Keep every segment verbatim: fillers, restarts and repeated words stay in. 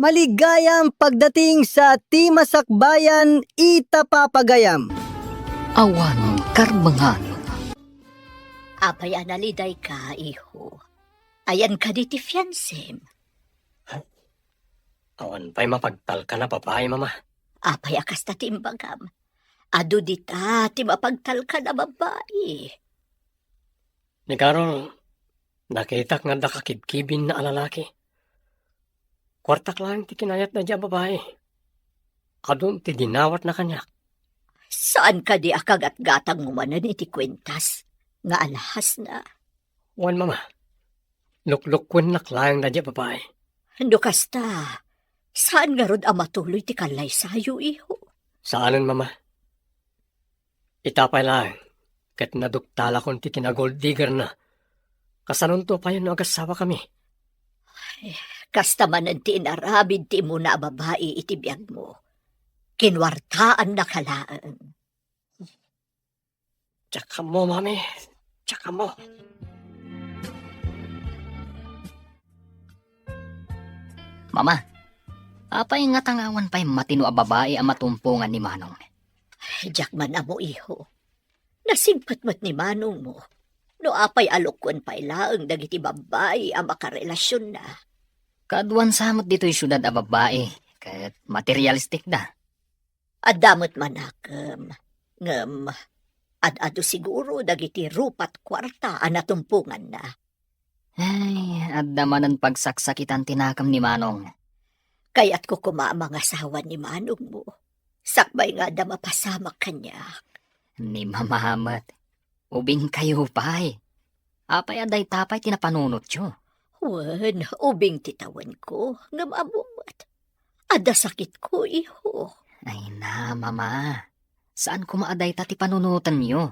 Maligayam pagdating sa ti masakbayan ita papagayam. Awan karbengan. Apay a nalidayka, iho? Ayan kadi ti fiansem? Awan pay mapagtalkan a babai, Mama. Apay a kasta ti imbagam? Adu dita ti mapagtalkan a babai. Ni Carol, nakitak nga adda kakibkibinna a lalaki. Kuartak laeng ti kinayatna diay a babai. Adun ti dinawatna kaniak. Saan kadi a kagatgatangmo manen iti kuentas nga alhasna? Wen, Mama. Luklukkuennak laeng daydiay a babai. No kasta, saan ngarud a matuloy ti kallaysayo, iho? Saanen, Mama. Ita pay laeng, ket naduktalakon ti kinagold diggerna. Kasanonto payen no agasawakami? Ay, kasta manen ti inaramid ti immuna a babai iti biagmo. Kinuartaannaka laeng. Diak ammo, Mami. Diak ammo. Mama, apay ngata nga awan pay matino a babai a matumpongan ni Manong? Diak man ammo, iho. Nasingpet met ni manongmo no apay a lukkuen pay laeng dagiti babbai a makarelasionna. Kaaduan sa met ditoy siudad a babbai ket materialistikda. Adda met manakem, ngem ad-adu siguro dagiti rupat kuarta a natumponganna. Ay, adda manen pagsaksakitan ti nakem ni Manong. Kayatko koma a mangasawa ni manongmo, sakbay nga adda mapasamak kaniak. Ni Mama met, ubingkayo pay. Apay a dayta pay ti napanunotyo? Wen, ubing ti tawenko, ngem ammo met. Adda sakitko, iho. Ay na, Mama. Saan koma a dayta ti panunotenyo?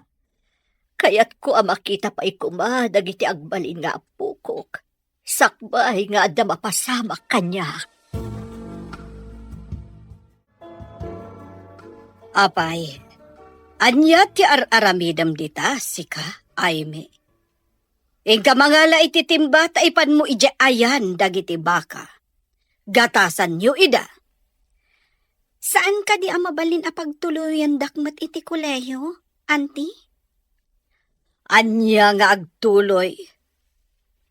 Kayatko a makita pay koma dagiti agbalin nga appokok, sakbay nga adda mapasamak kaniak. Apay, ania ti ar-aramidem dita, sika, Aimee? Inka mangala iti timba ta ipanmo idiay ayan dagiti baka. Gatasanyo ida. Saan kadi a mabalin a pagtuloyandak met iti kolehiyo, Auntie? Ania nga agtuloy?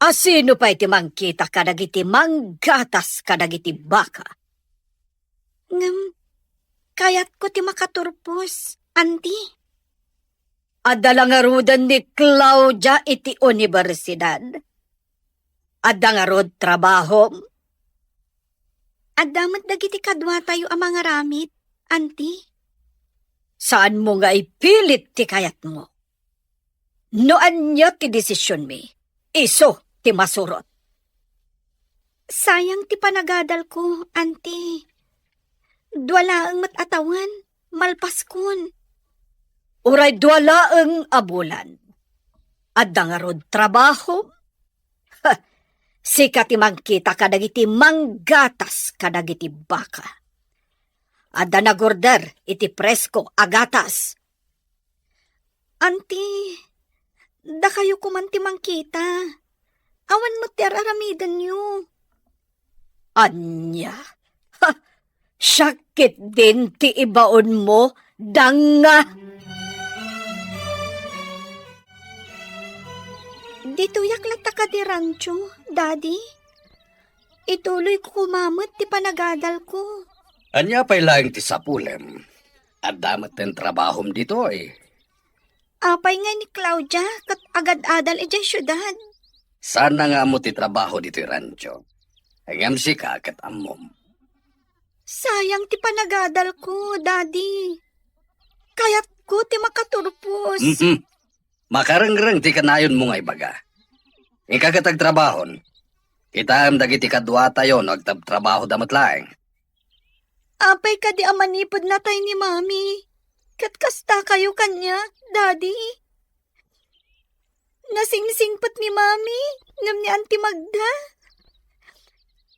A sino pay ti mangkita kadagiti manggatas kadagiti baka? Ngem, kayatko ti makaturpos, Auntie. Adda la ngaruden ni Claudia iti universidad? Adda ngarud trabahom? Adda met dagiti kaduatayo a mangaramid, Auntie. Saanmo nga ipilit ti kayatmo. No ania ti desisionmi, isu ti masurot. Sayang ti panagadalko, Auntie. Dua laeng met a tawen, malpaskon. Uray dua laeng a bulan. Adda ngarud trabahom? Ha! Sika ti mangkita kadagiti manggatas kadagiti baka. Adda nagorder iti presko a gatas. Auntie, dakayo koman ti mangkita. Awan met ti ar-aramidenyo. Ania? Ha! Siak ketdin ti ibaonmo, danga! Ditoyak latta kadi rancho, Daddy. Ituloyko koma met ti panagadalko. Ania pay laeng ti sapulem? Adda met ten trabahom ditoy. Apay ngay ni Claudia ket agad-adal idiay siudad? Saanna nga ammo ti trabaho ditoy rancho. Ngem sika ket ammom. Sayang ti panagadalko, Daddy. Kayatko ti makaturpos. Mhm. Makarengreng ti kanayonmo nga ibaga. Inka ket agtrabahon. Kitaem dagiti kaduatayo no agtabtrabahoda met laeng. Apay kadi a manipud natay ni Mami? Ket kastakayo kaniak, Daddy? Nasingsingpet ni Mami ngem ni Auntie Magda.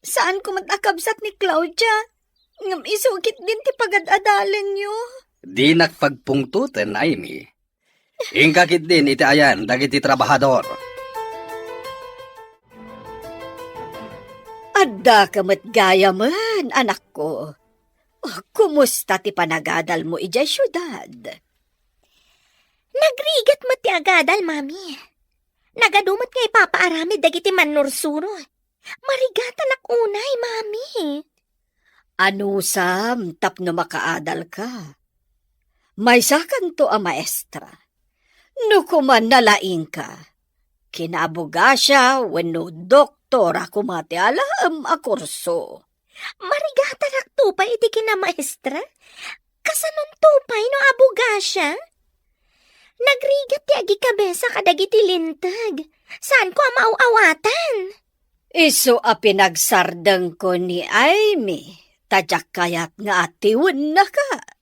Saanko met a kabsat ni Claudia, ngem isu ketdin ti pagad-adalenyo. Dinak pagpungtoten, Amy. Inka ketdin iti ayan dagiti trabahador. Adda ka met gayamen, anakko. Kumusta ti panagadalmo idiay siudad? Nagrigat met ti agadal, Mami. Nagadu met nga ipapaaramid dagiti mannursuro. Marigatanak unay, Mami. Anusam tapno makaadalka. Maysakanto a maestra. No koma nalaingka, kinaabogasia wenno doktora koma ti alaem a kurso. Marigatanak to pay iti kinamaestra? Kasanonto pay no abogasia? Nagrigat ti agikabesa kadagiti linteg. Saanko a maaw-awatan. Isu a pinagsardengko ni Aimee, ta diak kayat nga atiwennaka.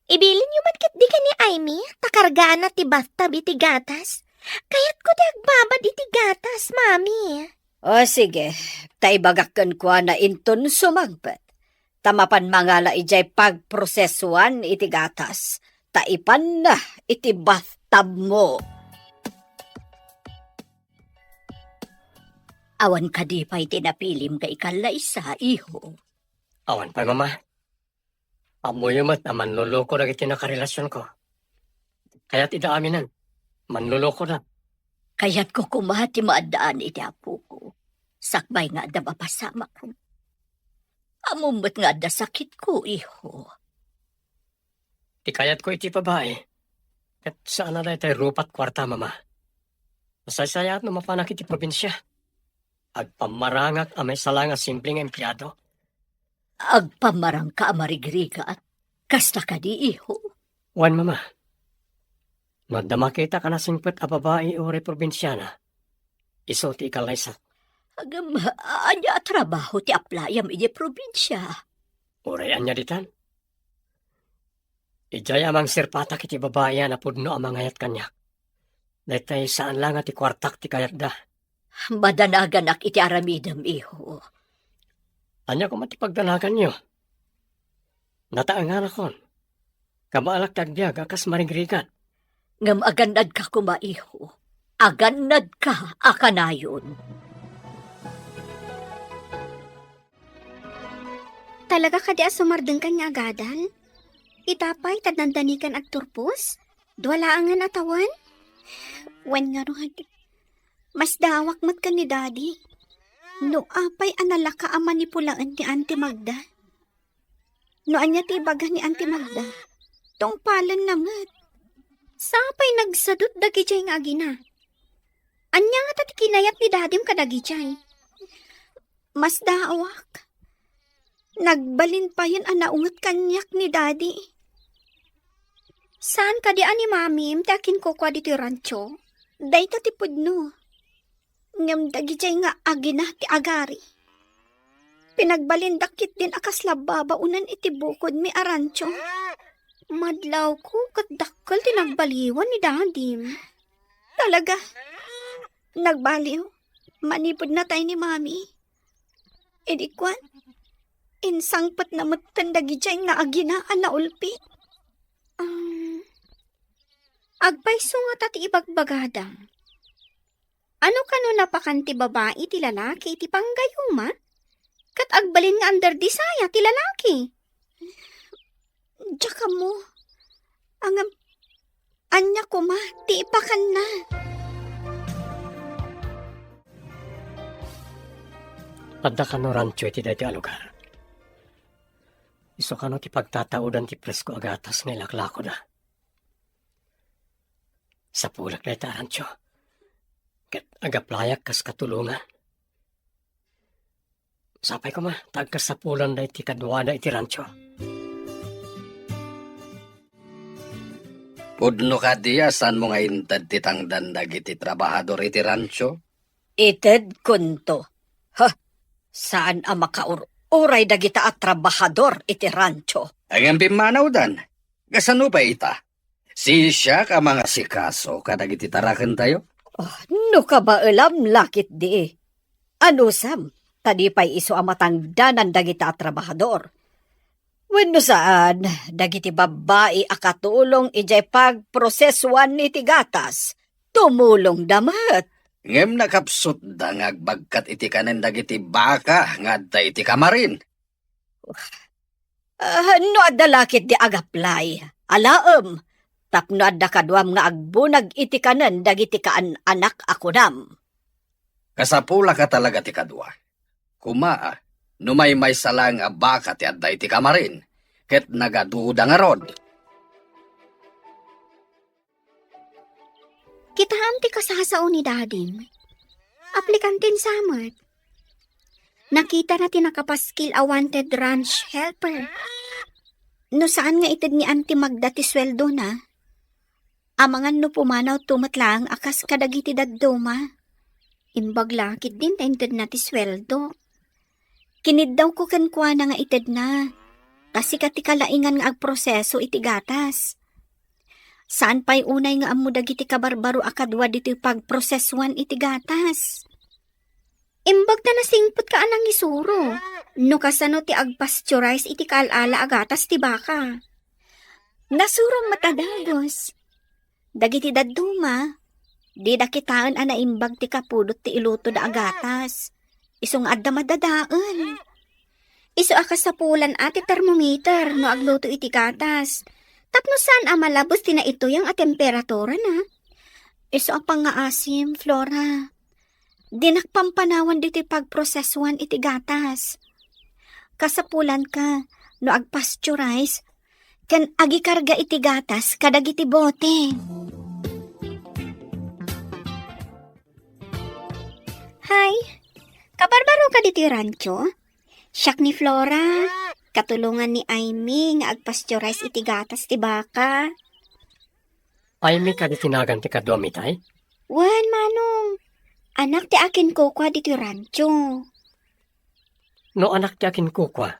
Ibilinyo met ketdi ken ni Aimee, ta kargaanna ti bathtub iti gatas. Kayatko ti agbabad iti gatas, Mami. O sige, ta ibagak kenkuana inton sumangpet. Ta mapan mangala idiay pagprosesuan iti gatas, ta ipanna iti bathtubmo. Awan kadi pay ti napilim nga ikallaysa, iho? Awan pay, Mama. Ammoyo met a manloloko dagiti nakarelasionko. Kayat ida aminen, manlolokoda. Kayatko koma ti maaddaan iti apoko, sakbay nga adda mapasamak. Ammom met nga adda sakitko, iho. Ti kayatko iti babai, ket saanna daytoy rupa't kuarta, Mama. Masaysayaat no mapanak iti probinsia. Agpammarangak a maisala nga simple nga empleado. Agpammarangka a marigrigat? Kasta kadi, iho? Wen, Mama. No adda makitak a nasingpet a babai uray probinsiana, isu ti ikallaysak. Ngem, ania a trabaho ti aplayam idiay probinsia? Uray ania ditan. Idiay a mangserpatak iti babai a napudno a mangayat kaniak. Daytoy saan la nga ti kuartak ti kayatda. Madanaganak iti aramidem, iho. Ania koma ti pagdanaganyo? Nataenganakon. Kabaalak ti agbiag a kas marigrigat. Ngem agannadka koma, iho. Agannadka a kanayon. Talaga kadi a sumardengkan nga agadal? Ita pay, ta dandanikan agturpos? Dua laengen a tawen? Wen ngarud, masdaawak met ken ni Daddy. No apay a nalaka a manipulaen ni Auntie Magda? No ania ti ibaga ni Auntie Magda, tungpalenna met. Sapay nagsadut dagidiay nga agina. Ania ngata ti kinayat ni Dadim kadagidiay? Masdaawak. Nagbalin payen a naunget kaniak ni Daddy. Saan kadi a ni Mamim ti akinkukua ditoy rancho? Dayta ti pudno. Ngem dagidiay nga agina ti agari. Pinagbalindak ketdin a kasla babaonen iti bukodmi a rancho. Madlawko ket dakkel ti nagbaliwan ni Dadim. Talaga, nagbaliw. Manipud natay ni Mami. Idi kuan, insangpetna metten dagidiay nga agina a naulpit. Um, agpayso ngata ti ibagbagadam. Ano kano napakan ti babai ti lalaki iti panggayuma? Ket agbalin nga under desire ti lalaki. Diak ammo. Ngem, ania koma ti ipakanna? Adda kano rancho iti daytoy a lugar. Isu kano ti pagtataodan ti presko a gatas nga ilaklakoda. Sapulek dayta a rancho. Ket agaplayak kas katulongan. Sapay koma, ta agkasapulanda iti kaduada iti rancho. Pudno kadi a saanmo nga inted ti tangdan dagiti trabahador iti rancho? Itedkonto. Ha, saan a makaur-uray dagita a trabahador iti rancho. Ngem pimmanawdan. Kasano pay ita? Siak a mangasikaso kadagiti tarakentayo? Oh, no kabaelam la ketdi. Anusam, ta di pay isu a matangdanan dagita a trabahador. Wenno saan, dagiti babbai a katulong idiay pagprosesuan iti gatas, tumulongda met. Ngem nakapsutda nga agbagkat iti kanen dagiti baka nga adda iti kamarin. Ah, no adda la ketdi agaplay, alaem, tapno adda kaduam nga agbunag iti kanen dagiti kaan-anak a kunam. Kasapulaka talaga ti kadua. Koma, no maymaysa laeng a baka ti adda iti kamarin, ket nagaduda ngarud. Kitaem ti kasasao ni dadim. Aplikanten sa met. Nakitana ti nakapaskil a wanted ranch helper. No saan nga ited ni Auntie Magda ti suweldona, amangan no pumanaw to met laeng a kas kadagiti dadduma. Imbag la ketdin ta intedna ti suweldo. Kiniddawko kenkuana nga itedna, ta sika ti kalaingan nga agproseso iti gatas. Saan pay unay nga ammo dagiti kabarbaro a kadua ditoy pagprosesuan iti gatas. Imbag ta nasingpetka a nangisuro, no kasano ti agpasteurize iti kaal-ala a gatas ti baka. Nasurom met a dagus. Dagiti dadduma, dida kitaen a naimbag ti kapudot ti ilutoda a gatas. Isu nga adda madadael. Isu a kasapulan a ti termometer no agluto iti gatas. Tapno saan a malabes ti naituyang a temperaturana. Isu a pangngaasim, Flora. Dinak pampanawan ditoy pagprosesuan iti gatas. Kasapulanka no agpasteurize ken agikarga iti gatas kadagiti bote. Hay, kabarbaroka ditoy rancho? Siak ni Flora, katulongan ni Aimee nga agpasteurize iti gatas ti baka. Aimee kadi ti nagan ti kaduam itay? Wen, Manong. Anak ti akinkukua ditoy rancho. No anak ti akinkukua,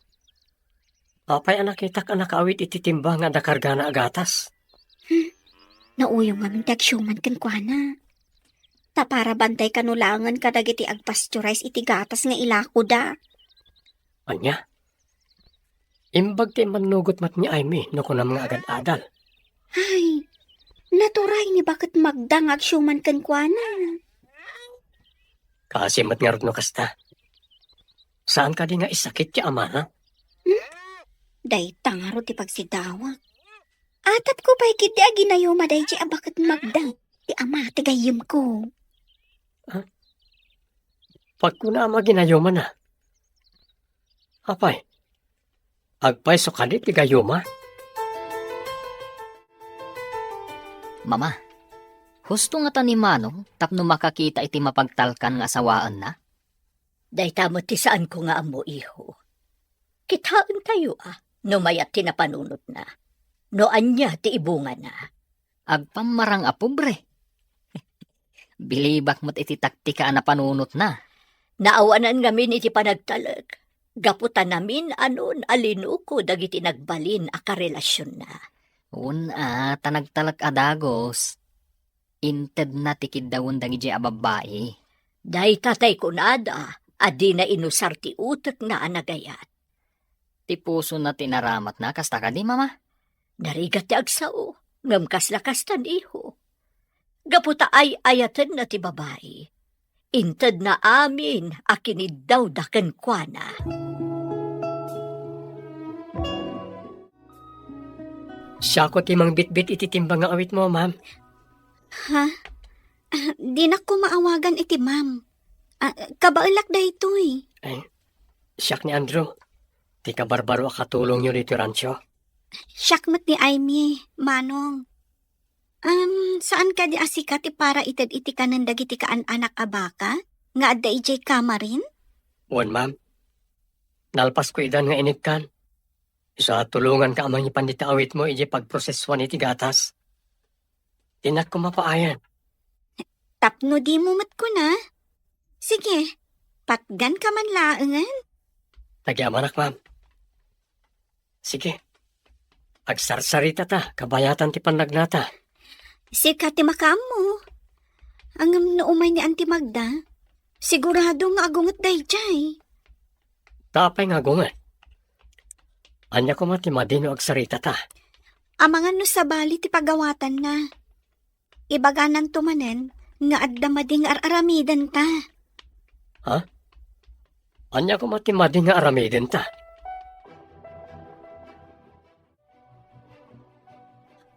apay a nakitak a nakaawit iti timba nga adda kargana a gatas? Hmm. Nauyong ngamin ti agsiuman kenkuana. Ta para bantay kano laengen kadagiti agpasteurize iti gatas nga ilakoda. Ania? Imbag ti immannugot met ni Aimee no kunam nga agad-adal. Ay, naturay ni baket Magda nga agsiuman kenkuana. Kaasi met ngarud no kasta. Saan kadi nga isakit ti amana? Hmm? Dayta ngarud ti pagsidawak. Atapko pay ketdi a ginayuma daydiay a baket Magda ti ama ti gayyemko. Ah? Pagkunam a ginayumana. Apay, agpayso kadi ti gayuma? Mama, husto ngata ni Manong tapno makakita iti mapagtalkan nga asawaenna? Dayta met ti saanko nga ammo, iho. Kitaentayo a no mayat ti napanunotna, no ania ti ibungana. Agpammarang a pobre. Bilibak met iti taktika a napanunotna. Naawanan ngamin iti panagtalek, gapu ta namin-anon a linuko dagiti nagbalin a karelasionna. Wen a, ta nagtalek a dagus. Intedna ti kiddawen dagidiay a babbai. Dayta tay kunada a dina inusar ti utekna a nagayat. Ti pusona ti naramatna, kasta kadi, Mama? Narigat ti agsao, ngem kasla kasta, iho. Gapu ta ay-ayatenna ti babai, intedna amin a kiniddawda kenkuana. Siako ti mangbitbit iti timba nga awitmo, ma'am. Ha? Ah, dinak koma awagan iti ma'am. Ah, kabaelak daytoy. Ay, siak ni Andrew. Ti kabarbaro a katulongyo ditoy rancho. Siak met ni Aimee, Manong. Um, saan kadi a sika ti para ited iti kanen dagiti kaan-anak a baka nga adda idiay kamarin? Wen, ma'am. Nalpasko idan nga inigkan. Isu a tulonganka a mangipan dita awitmo idiay pagprosesuan iti gatas. Dinak koma paayan. Tapno dimo met kuna. Sige, patganka man laengen. Agyamanak, ma'am. Sige. Agsarsaritata, kabayatan ti pannagnata. Sika ti makaammo. Ngem no umay ni Auntie Magda, sigurado nga agunget daydiay. Ta apay nga agunget? Ania koma ti madi no agsaritata? Amangan no sabali ti pagawatanna. Ibagananto manen nga adda madi nga ar-aramidenta. Ha? Ania koma ti madi nga aramidenta?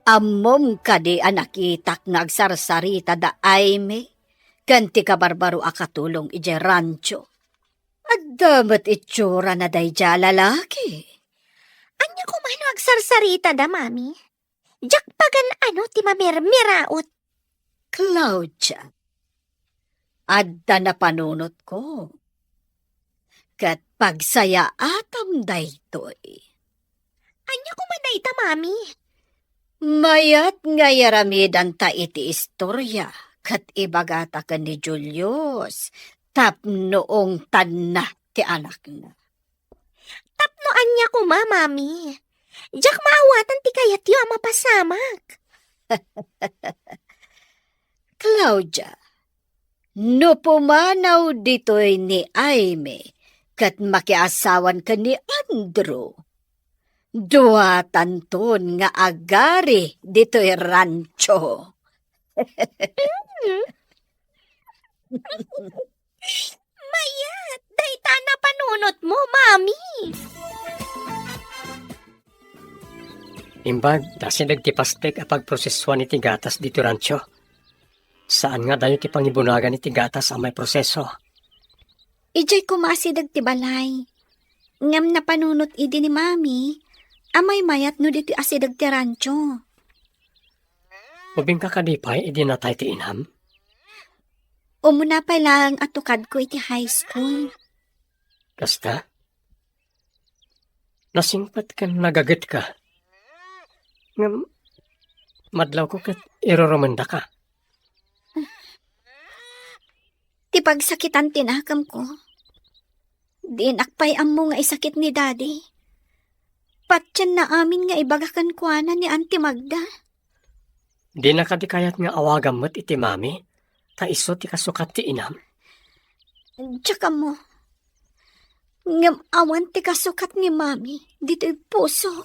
Ammom kadi a nakitak nga agsarsarita da Aimee ken ti kabarbaro a katulong idiay rancho? Adda met itsurana daydiay a lalaki. Ania koma no agsarsarita da, Mami? Diak pagan-ano ti mamirmiraot. Claudia, adda napanunotko. Ket pagsayaatam daytoy. Ania koma dayta, Mami? Mayat nga iaramidanta iti istoria ket ibagata ken ni Julius tapno ungtanna ti anakna. Tapno ania koma, Mami? Diak maawatan ti kayatyo a mapasamak. Claudia, no pumanaw ditoy ni Aimee ket makiasawan ken ni Andrew, duatanton nga agari ditoy rancho. Mm. Mayat, dayta a napanunotmo, Mami. Imbag, asideg ti pastek a pagprosesuan iti gatas ditoy rancho. Saan nga adayo ti pangibunagan iti gatas a maiproseso. Idiay koma asideg ti balay. Ngem napanunot idi ni Mami a maymayat no ditoy asideg ti rancho. Ubingka kadi pay idi natay ti inam? Umuna pay laeng a tukadko iti high school. Kasta? Nasingpet ken nagagetka. Ngem madlawko ket irurumendaka. Ti pagsakitan ti nakemko. Dinak pay ammo nga isakit ni Daddy. Patienna amin nga ibaga kenkuana ni Auntie Magda. Dina kadi kayat nga awagam met iti Mami, ta isu ti kasukat ti inam? Diak ammo. Ngem awan ti kasukat ni Mami ditoy puso.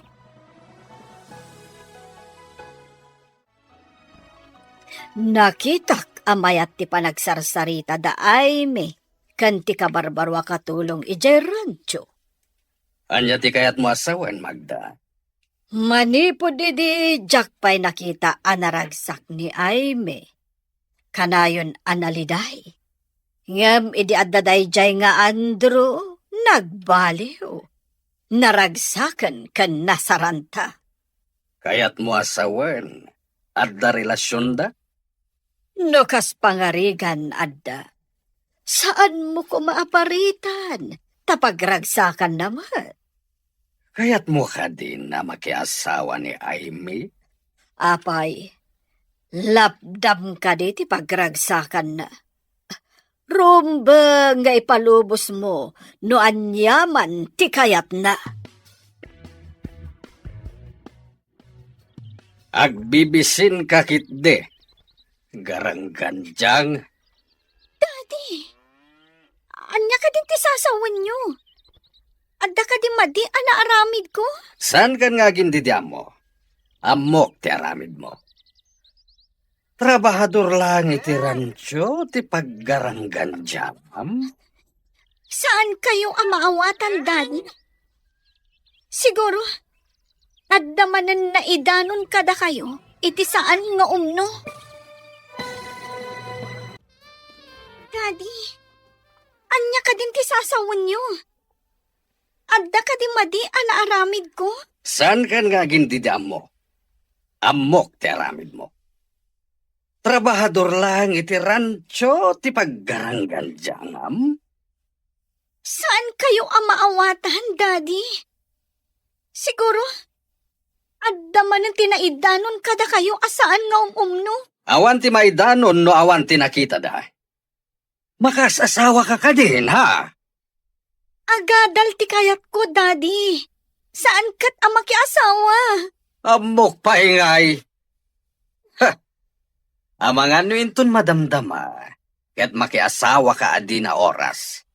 Nakitak a mayat ti panagsarsarita da Aimee ken ti kabarbaro a katulong idiay rancho. Ania ti kayatmo a sawen, Magda? Manipud idi diak pay nakita a naragsak ni Aimee. Kanayon a naliday. Ngem idi adda daydiay nga Andrew, nagbaliw. Naragsaken ken nasaranta. Kayatmo a sawen, adda relasionda? No kas pangarigan adda, saanmo koma a paritan, ta pagragsakanna met. Kayatmo kadin a makiasawa ni Aimee? Apay, lapdam kadi ti pagragsakanna. Rumbeng nga ipalubosmo no aniaman ti kayatna. Agbibisinka ketdi, garanggandiang. Daddy, ania kadin ti sasawenyo? Adda kadi madi a naaramidko? Saankan nga agin didi ammo. Ammok ti aramidmo. Trabahador laeng iti rancho ti paggaranggandiam. Saankayo a maawatan, Daddy? Siguro, adda manen naidanon kadakayo iti saan nga umno. Daddy, ania kadin ti sasawenyo? Adda kadi madi a naaramidko? Saankan nga agin didi ammo. Ammok ti aramidmo. Trabahador laeng iti rancho ti paggaranggandiangam. Saankayo a maawatan, Daddy? Siguro, adda manen ti naidanon kadakayo a saan nga um-umno. Awan ti maidanon no awan ti nakitada. Makaas-asawaka kadin, ha? Agadal ti kayatko, Daddy. Saan ket a makiasawa? Ammok pay ngay. Ha! Amangan no inton madamdama, ket makiasawaka a dina oras.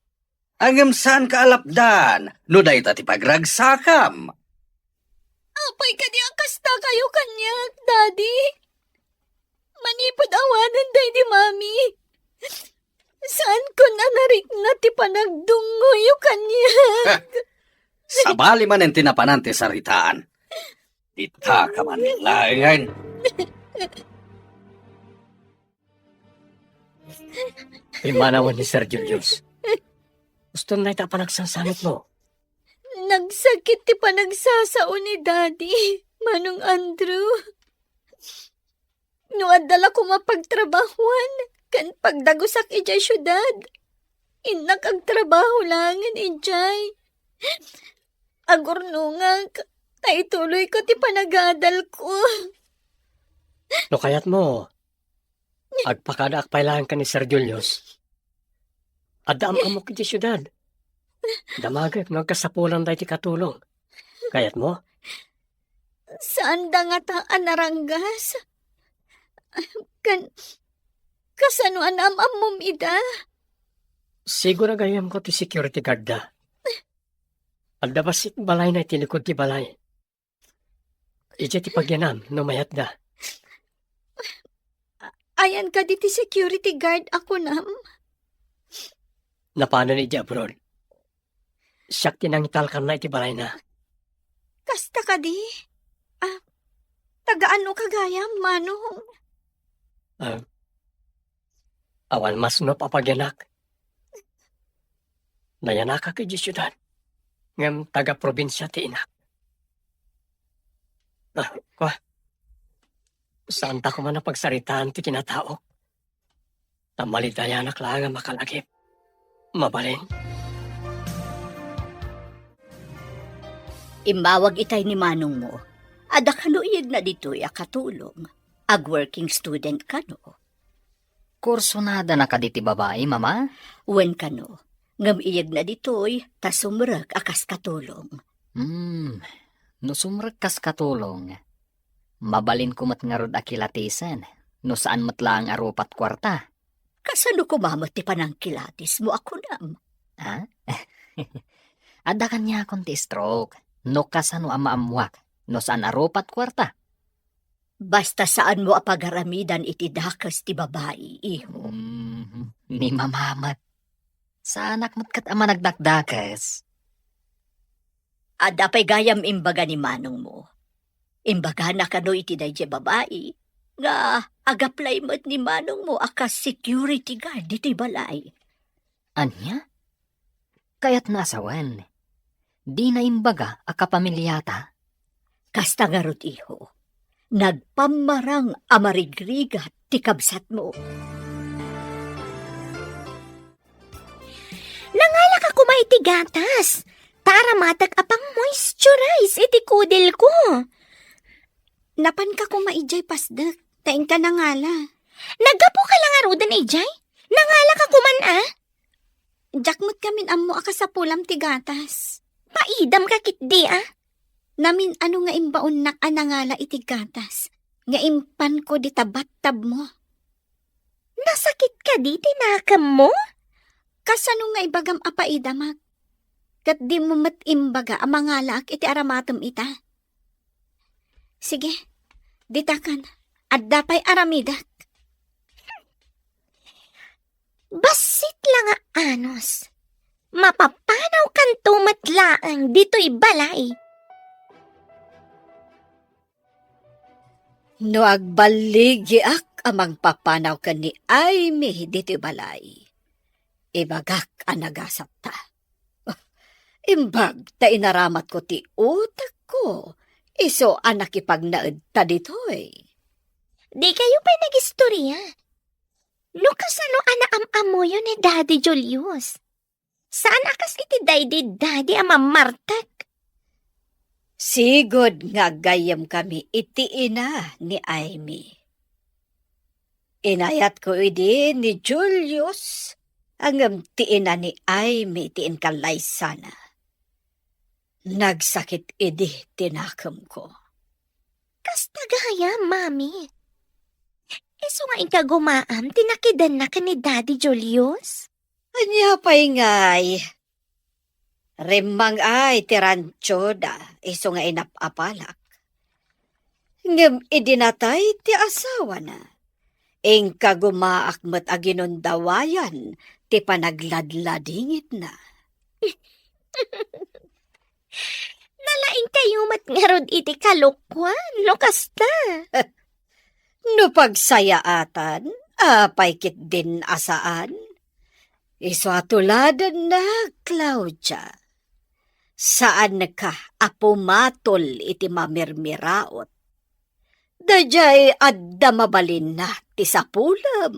Ngem saanka a lapdan no dayta ti pagragsakam. Apay kadi a kasta kayo kaniak, Daddy? Manipud awanen daydi, Mami. Saankon a narikna ti panagdungngoyo kaniak. Sabali manen ti napanan ti saritaan. Ditak man laengen. Pimmanawen ni Sir Julius. Uston dayta a panagsasangetmo. Nagsakit ti panagsasao ni Daddy, Manong Andrew. No adda la koma pagtrabahoan ken pagdagusak idiay siudad, innak agtrabaho laengen idiay. Agurnongak, ta ituloyko ti panagadalko. No kayatmo, agpakadaak pay laeng ken ni Sir Julius. Adda am-ammok idiay siudad. Damagek no agkasapulan daytoy katulong. Kayatmo? Saanda ngata a naranggas? Ken, kasano a naam-ammom ida? Siguro gayyemko ti security guard da. Adda bassit balayna iti likud ti balay. Idiay ti pagyanam no mayatda. Ayan kadi ti security guard a kunam? Napanen idiay abroad. Siak ti nangitalkanna iti balayna. Kasta kadi? Ah, taga-anoka gayam, Manong? Ah, awan masnop a pagyanak. Nayanakak idiay siudad, ngem taga-probinsia ti inak. Ah, kua, saanta koma a pagsaritaan ti kinataok. Ta malidayanak laeng a makalagip. Mabalin? Immawag itay ni manongmo. Adda kano iyegna ditoy a katulong. Ag-working student kano. Kursunadana kadi ti babai, Mama? Wen kano. Ngem iyegna ditoy ta sumrek a kas katulong. Hmm, no sumrek kas katulong, mabalinko met ngarud a kilatisen, no saan met laeng a rupat kuarta. Kasano koma met ti panangkilatismo a kunam? Ha? Adda kaniakon ti stroke, no kasano a maammuak, no saan a rupat kuarta. Basta saanmo a pagaramidan iti dakes ti babai, iho. Mm, ni Mama met. Saanak met ket a managdakdakes. Adda pay gayam imbaga ni manongmo. Imbagana kano iti daydiay babai nga ag-apply met ni manongmo a kas security guard ditoy balay. Ania? Kayatna a sawen, dina imbaga a kapamiliata? Kasta ngarud, iho. Nagpammarang a marigrigat ti kabsatmo. Nangalaka koma iti gatas, ta aramatek a pang-moisturize iti kudilko. Napanka koma idiay pasdek, ta inka nangala. Naggapuka la ngaruden idiay? Nangalaka koman a? Diak met ngamin ammo a kasapulam ti gatas. Maidamka ketdi a? Namin-ano nga imbaonnak a nangala iti gatas nga impanko dita battabmo. Nasakit kadi ti nakemmo? Kasano nga ibagam a paidamak? Ket dimo met imbaga a mangalaak iti aramatem ita? Sige, ditakan, adda pay aramidek. Bassit la nga anus. Mapapanawkanto met laeng ditoy balay. No agballigiak a mangpapanaw ken ni Aimee ditoy balay, ibagak a nagasatta. Imbag ta inaramatko ti utekko, isu a nakipagnaedta ditoy. Dikayo pay nagistoria. No kasano a naam-ammoyo ni Daddy Julius? Saan a kas iti daydi Daddy a mammartek? Sigud nga aggayyemkami iti ina ni Aimee. Inayatko idi ni Julius, ngem ti ina ni Aimee ti inkallaysana. Nagsakit idi ti nakemko. Kasta gayam, Mami. Isu nga inka gumaam ti nakidenna ken ni Daddy Julius? Ania pay ngay? Rimmang-ay ti rantioda isu nga inap-apalak. Ngem idi natay ti asawana, Inkagumaak met a ginundawayan ti panagladladingitna. Nalaingkayo met ngarud iti kalokuan no kasta. No pagsayaatan, apay ketdin a saan? Isu a tuladenna, Claudia. Saanka a pumatol iti mamirmiraot. Daydiay adda mabalinna ti sapulem.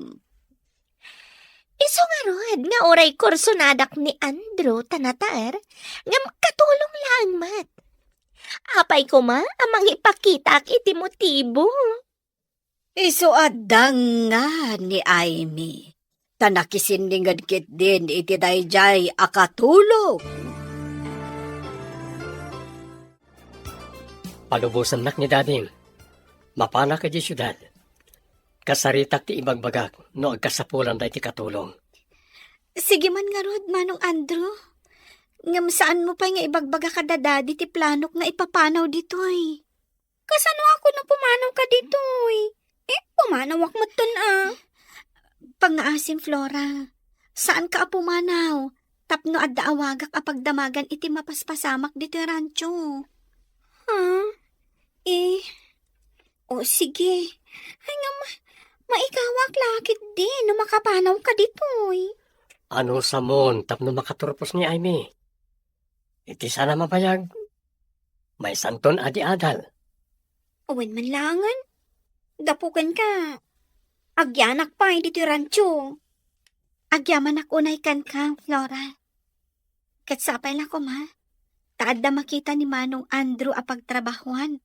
Isu ngarud nga uray kursonadak ni Andrew ta nataer, ngem katulong laeng met. Apay koma a mangipakitaak iti motibo? Isu adda nga ni Aimee, ta nakisinninged ketdin iti daydiay a katulong. Palubosannak ni Dadim. Mapanak idiay siudad. Kasaritak ti ibagbagak no agkasapulan daytoy katulong. Sige man ngarud, Manong Andrew. Ngem saanmo pay nga ibagbaga kada Daddy ti planok nga ipapanaw ditoy. Kasano a kuno pumanawka ditoy? Eh, pumanawak metten a. Pangngaasim, Flora. Saanka a pumanaw tapno adda awagak a pagdamagan iti mapaspasamak ditoy rancho. Ha? Eh, o sige. Ay nga ma-, maikawak la ketdi no makapanawka ditoy. Anusamon tapno makaturpos ni Aimee? Iti saan a mabayag, maysanton a di adal. Awan man laengen. Gapu kenka, agyanak pay ditoy rancho. Agyamanak unay kenka, Flora. Ket sapay la koma, ta adda makita ni Manong Andrew a pagtrabahuan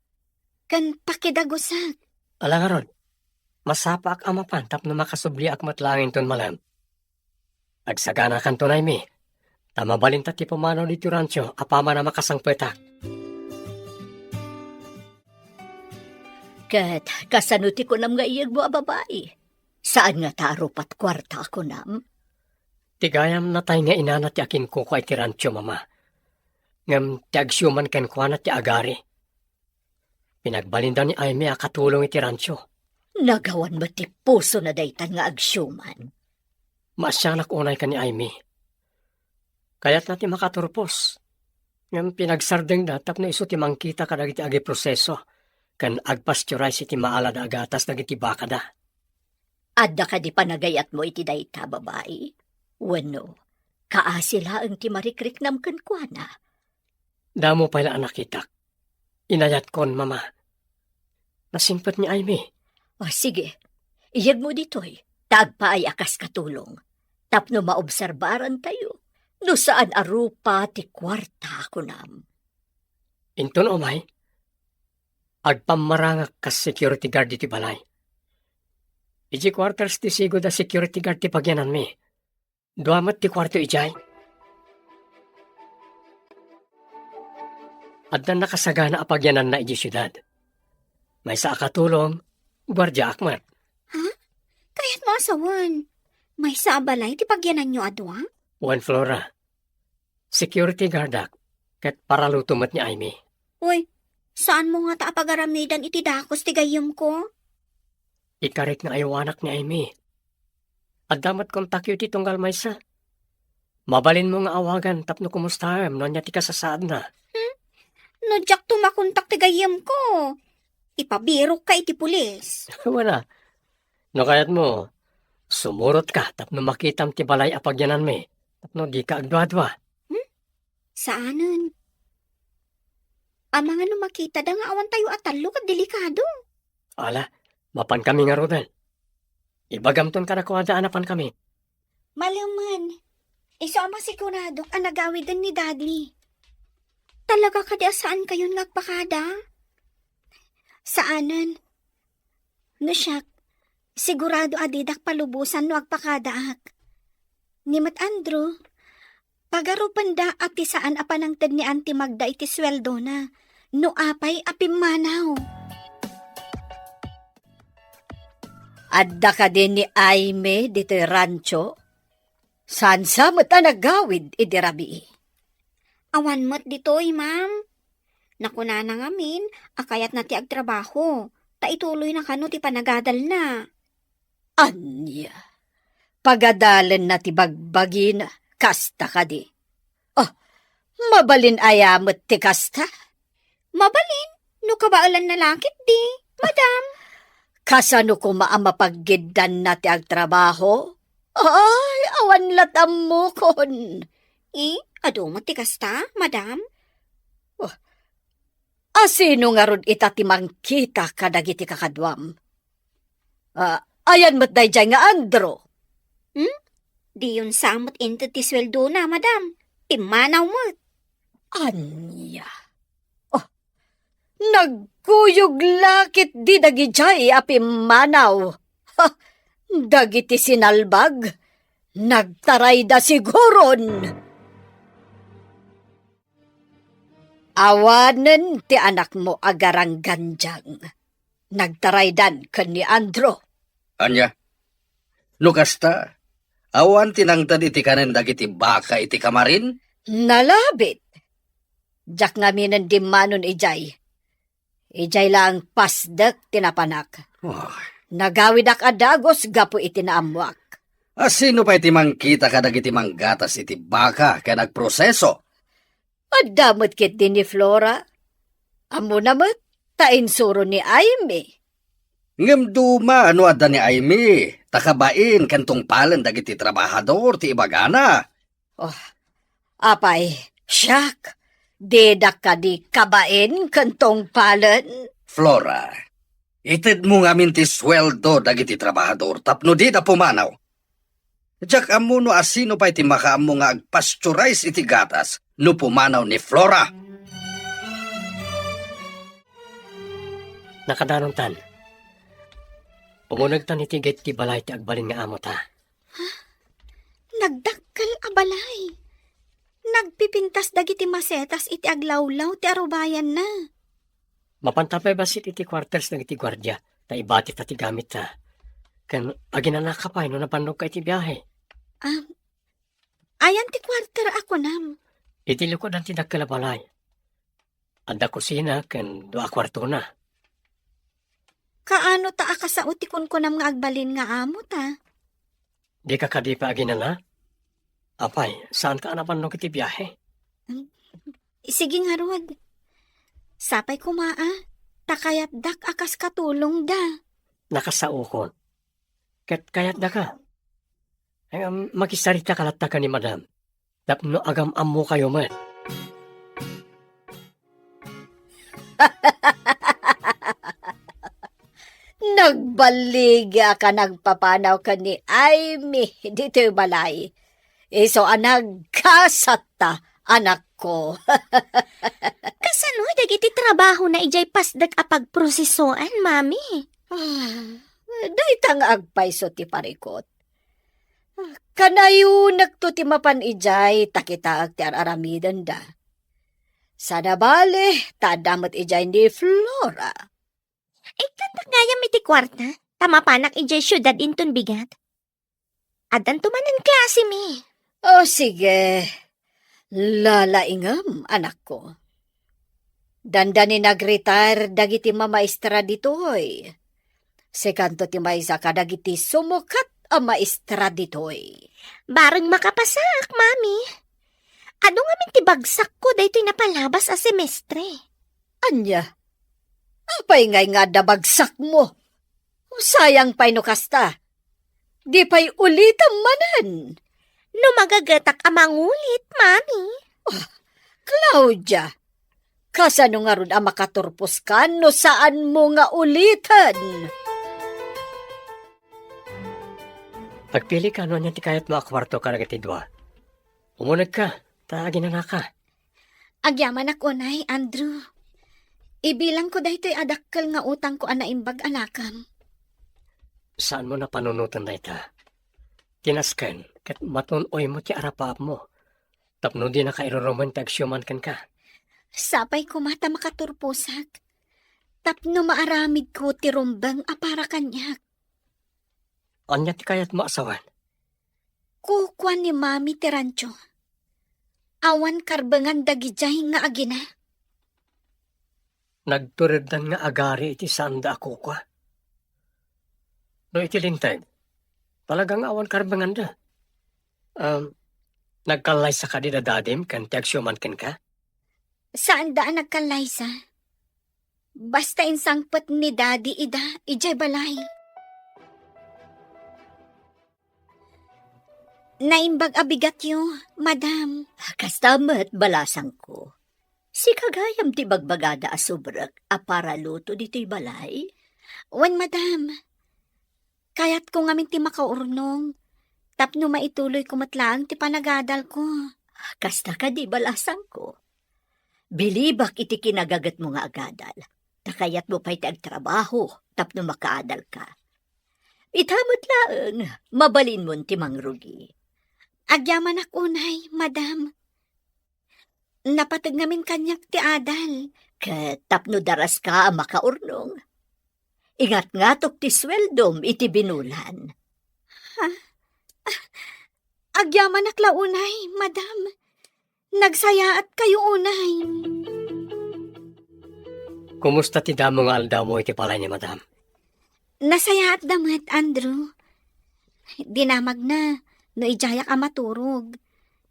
ken pakidagusak. Ala ngarud, masapaak a mapan tapno makasubliak met laeng inton malem. Agsaganakanto, Aimee, ta mabalinta ti pumanaw ditoy rancho apaman a makasangpetak. Ket kasano ti kunam nga iyegmo a babai? Saan ngata a rupat kuarta a kunam? Ti gayam natay nga inana ti akinkukua iti rancho, Mama. Ngem ti agsiuman kenkuana ti agari. Pinagbalinda ni Aimee a katulong iti rancho. Nagawan met ti pusona daytan nga agsiuman. Maasianak unay ken ni Aimee. Kayatna ti makaturpos. Ngem pinagsardengda tapno isu ti mangkita kadagiti agiproseso ken agpasteurize iti maalada a gatas dagiti bakada. Adda kadi panagayatmo iti dayta, babai? Wenno, kaasi laeng ti marikriknam kenkuana? Damo pay la a nakitak. Inayatkon, Mama. Nasingpet ni Aimee. O, sige. Iyegmo ditoy, ta agpaay a kas katulong. Tapno maobserbarantayo, no saan a rupa ti kuarta a kunam. Inton umay, agpammarangak kas security guard iti balay. Idiay quarters ti sigud a security guard ti pagyananmi. Dua met ti kuarto idiay. Adda nakasagana a pagyananna idiay siudad. Maysa a katulong, guardiaak met. Ha? Kayatmo a sawen, maysa a balay ti pagyananyo a dua? Wen, Flora. Security guardak, ket paraluto met ni Aimee. Uy, saanmo ngata a pagaramidan iti dakes ti gayyemko? Ikarik nga aywanak ni Aimee. Adda met kontakyo iti tunggal maysa. Mabalinmo nga awagan tapno kumustaem no ania ti kasasaadna. Hmm? No diakto makontak ti gayyemko, ipabirokka iti pulis. Wala. No kayatmo, sumurotka tapno makitam ti balay a pagyananmi, tapno dika agduadua. Hmm? Saanen. Amangan no makitada nga awantayo a tallo ket delikado. Ala, mapankami ngaruden. Ibagamton kadakuada a napankami. Malemen, isu a masiguradok a nagawiden ni Daddy. Talaga kadi a saankayon nga agpakada? Saanen. No siak, sigurado a didak palubosan no agpakadaak. Ni met Andrew, pagarupenda a ti saan a panangted ni Auntie Magda iti sueldona, no apay a pimmanaw. Adda kadi ni Aimee ditoy rancho? Saan sa met a nagawid idi rabii? Awan met ditoy, ma'am. Nakunana ngamin a kayatna ti agtrabaho, ta ituloyna kano ti panagadalna. Ania? Pagadalenna ti bagbagina, kasta kadi? Oh, mabalin aya met ti kasta? Mabalin, no kabaelanna la ketdi, madam. Kasano koma a mapaggiddanna ti agtrabaho? Ay, awan la't ammokon. Eh, adu met ti kasta, madam? Oh, asino ngarud ita ti mangkita kadagiti kakaduam? Ah, ayan met daydiay nga Andrew. Hmm? Diyon sa met inted ti sueldona, madam. Pimmanaw met. Ania? Oh, nagkuyog la ketdi dagidiay a pimmanaw. Ha, dagiti sinalbag, nagtarayda siguron. Awanen ti anakmo a garanggandiang. Nagtaraydan ken ni Andrew. Ania? No kasta, awan ti nangted iti kanen dagiti baka iti kamarin? Nalabit. Diak ngaminen dimmanon idiay. Idiay laeng pasdek ti napanak. Oh. Nagawidak a dagus gapu iti naammoak. Asino pay ti mangkita kadagiti manggatas iti baka ken agproseso? Adda met ketdi ni Flora. Ammona met, ta insuro ni Aimee. Ngem duma no adda ni Aimee, ta kabain ken tungpalen dagiti trabahador ti ibagana. Oh, apay, siak, didak kadi kabain ken tungpalen? Flora, itedmo ngamin ti sueldo dagiti trabahador tapno dida pumanaw. Diak ammo no asino pay ti makaammo nga agpasteurize iti gatas no pumanaw ni Flora. Nakadanontan. Umunegtan iti gayam ti balay ti agbalin nga amota. Nagdakkel a balay. Nagpipintas dagiti masetas iti aglawlaw ti arubayanna. Mapanta pay bassit iti quarters dagiti guardia, ta ibatita ti gamitta. Ken aginanaka pay no nabannoka iti biahe. Ah, ayan ti quarter a kunam? Iti likudan ti dakkel a balay. Adda kusina ken dua a kuartona. Kaano ta a kasao ti kunkunam nga agbalin nga amota? Dika kadi pay aginana? Apay, saanka a nabannok iti biahe? Sige ngarud. Sapay koma a, ta kayatdak a kas katulongda. Nakasaokon. Ket kayatdaka. Ay, um, makisarita ka latta ken ni Madam. Tapno agam-ammokayo met. Nagballigi a ka nagpapanaw ken ni Aimee ditoy balay. Isu a nagkasatta, anakko. Kasano dagiti trabahona idiay pasdek a pagprosesoan, Mami? Ah, dayta nga agpayso ti parikut. Kanayonekto ti mapan idiay ta kitaek ti ar-aramidenda. Saan a bale, ta adda met idiay ni Flora. Ikkandak gayam iti kuarta, ta mapanak idiay siudad inton bigat. Addanto manen klasemi. O, sige. Lalaingem, anakko. Dandani nag-retire dagiti mamaestra ditoy. Sikanto ti maysa kadagiti sumukat a maestra ditoy. Bareng makapasaak, Mami. Adu ngamin ti bagsakko daytoy napalabas a semestre. Ania? Apay ngay nga adda bagsakmo? Sayang pay no kasta. Di pay ulitem manen. No magagetak a mangulit, Mami. Ah, Claudia, kasano ngarud a makaturposka no saanmo nga uliten? Agpilika no ania ti kayatmo a kuarto kadagiti dua. Umunegka, ta aginanaka. Agyamanak unay, Andrew. Ibilangko daytoy a dakkel nga utangko a naimbag a nakam. Saanmo a panunoten dayta? Ti nasken, ket matun-oymo ti arapaapmo. Tapno dinaka irurumen ti agsiuman kenka. Sapay koma ta makaturposak. Tapno maaramidko ti rumbeng a para kaniak. Ania ti kayatmo a sawen? Kukua ni Mami ti rancho. Awan karbengan dagidiay nga agina. Nagtureddan nga agari iti saanda a kukua. No iti linteg, Talaga nga awan karbenganda. Um, nagkallaysa kadi da dadim ken ti agsiuman kenka? Saanda a nagkallaysa. Basta insangpet ni Daddy ida idiay balay. Naimbag a bigatyo, madam. Kasta met, balasangko. Sika gayam ti bagbagada a subrek a para luto ditoy balay? Wen, madam. Kayatko ngamin ti makaurnong tapno maituloyko met laeng ti panagadalko. Kasta kadi, balasangko? Bilibak iti kinagagetmo nga agadal, ta kayatmo pay ti agtrabaho tapno makaadalka. Ita met laeng, mabalinmon ti mangrugi. Agyamanak unay, madam. Napateg ngamin kaniak ti adal. Ket tapno daraska a makaurnong, ingatngatok ti sueldom iti binulan. Ha? Ah, agyamanak la unay, madam. Nagsayaat kayo unay. Kumusta ti damo nga aldawmo iti balay ni madam? Nasayaat da met, Andrew. Dinamagna no idiayak a maturog.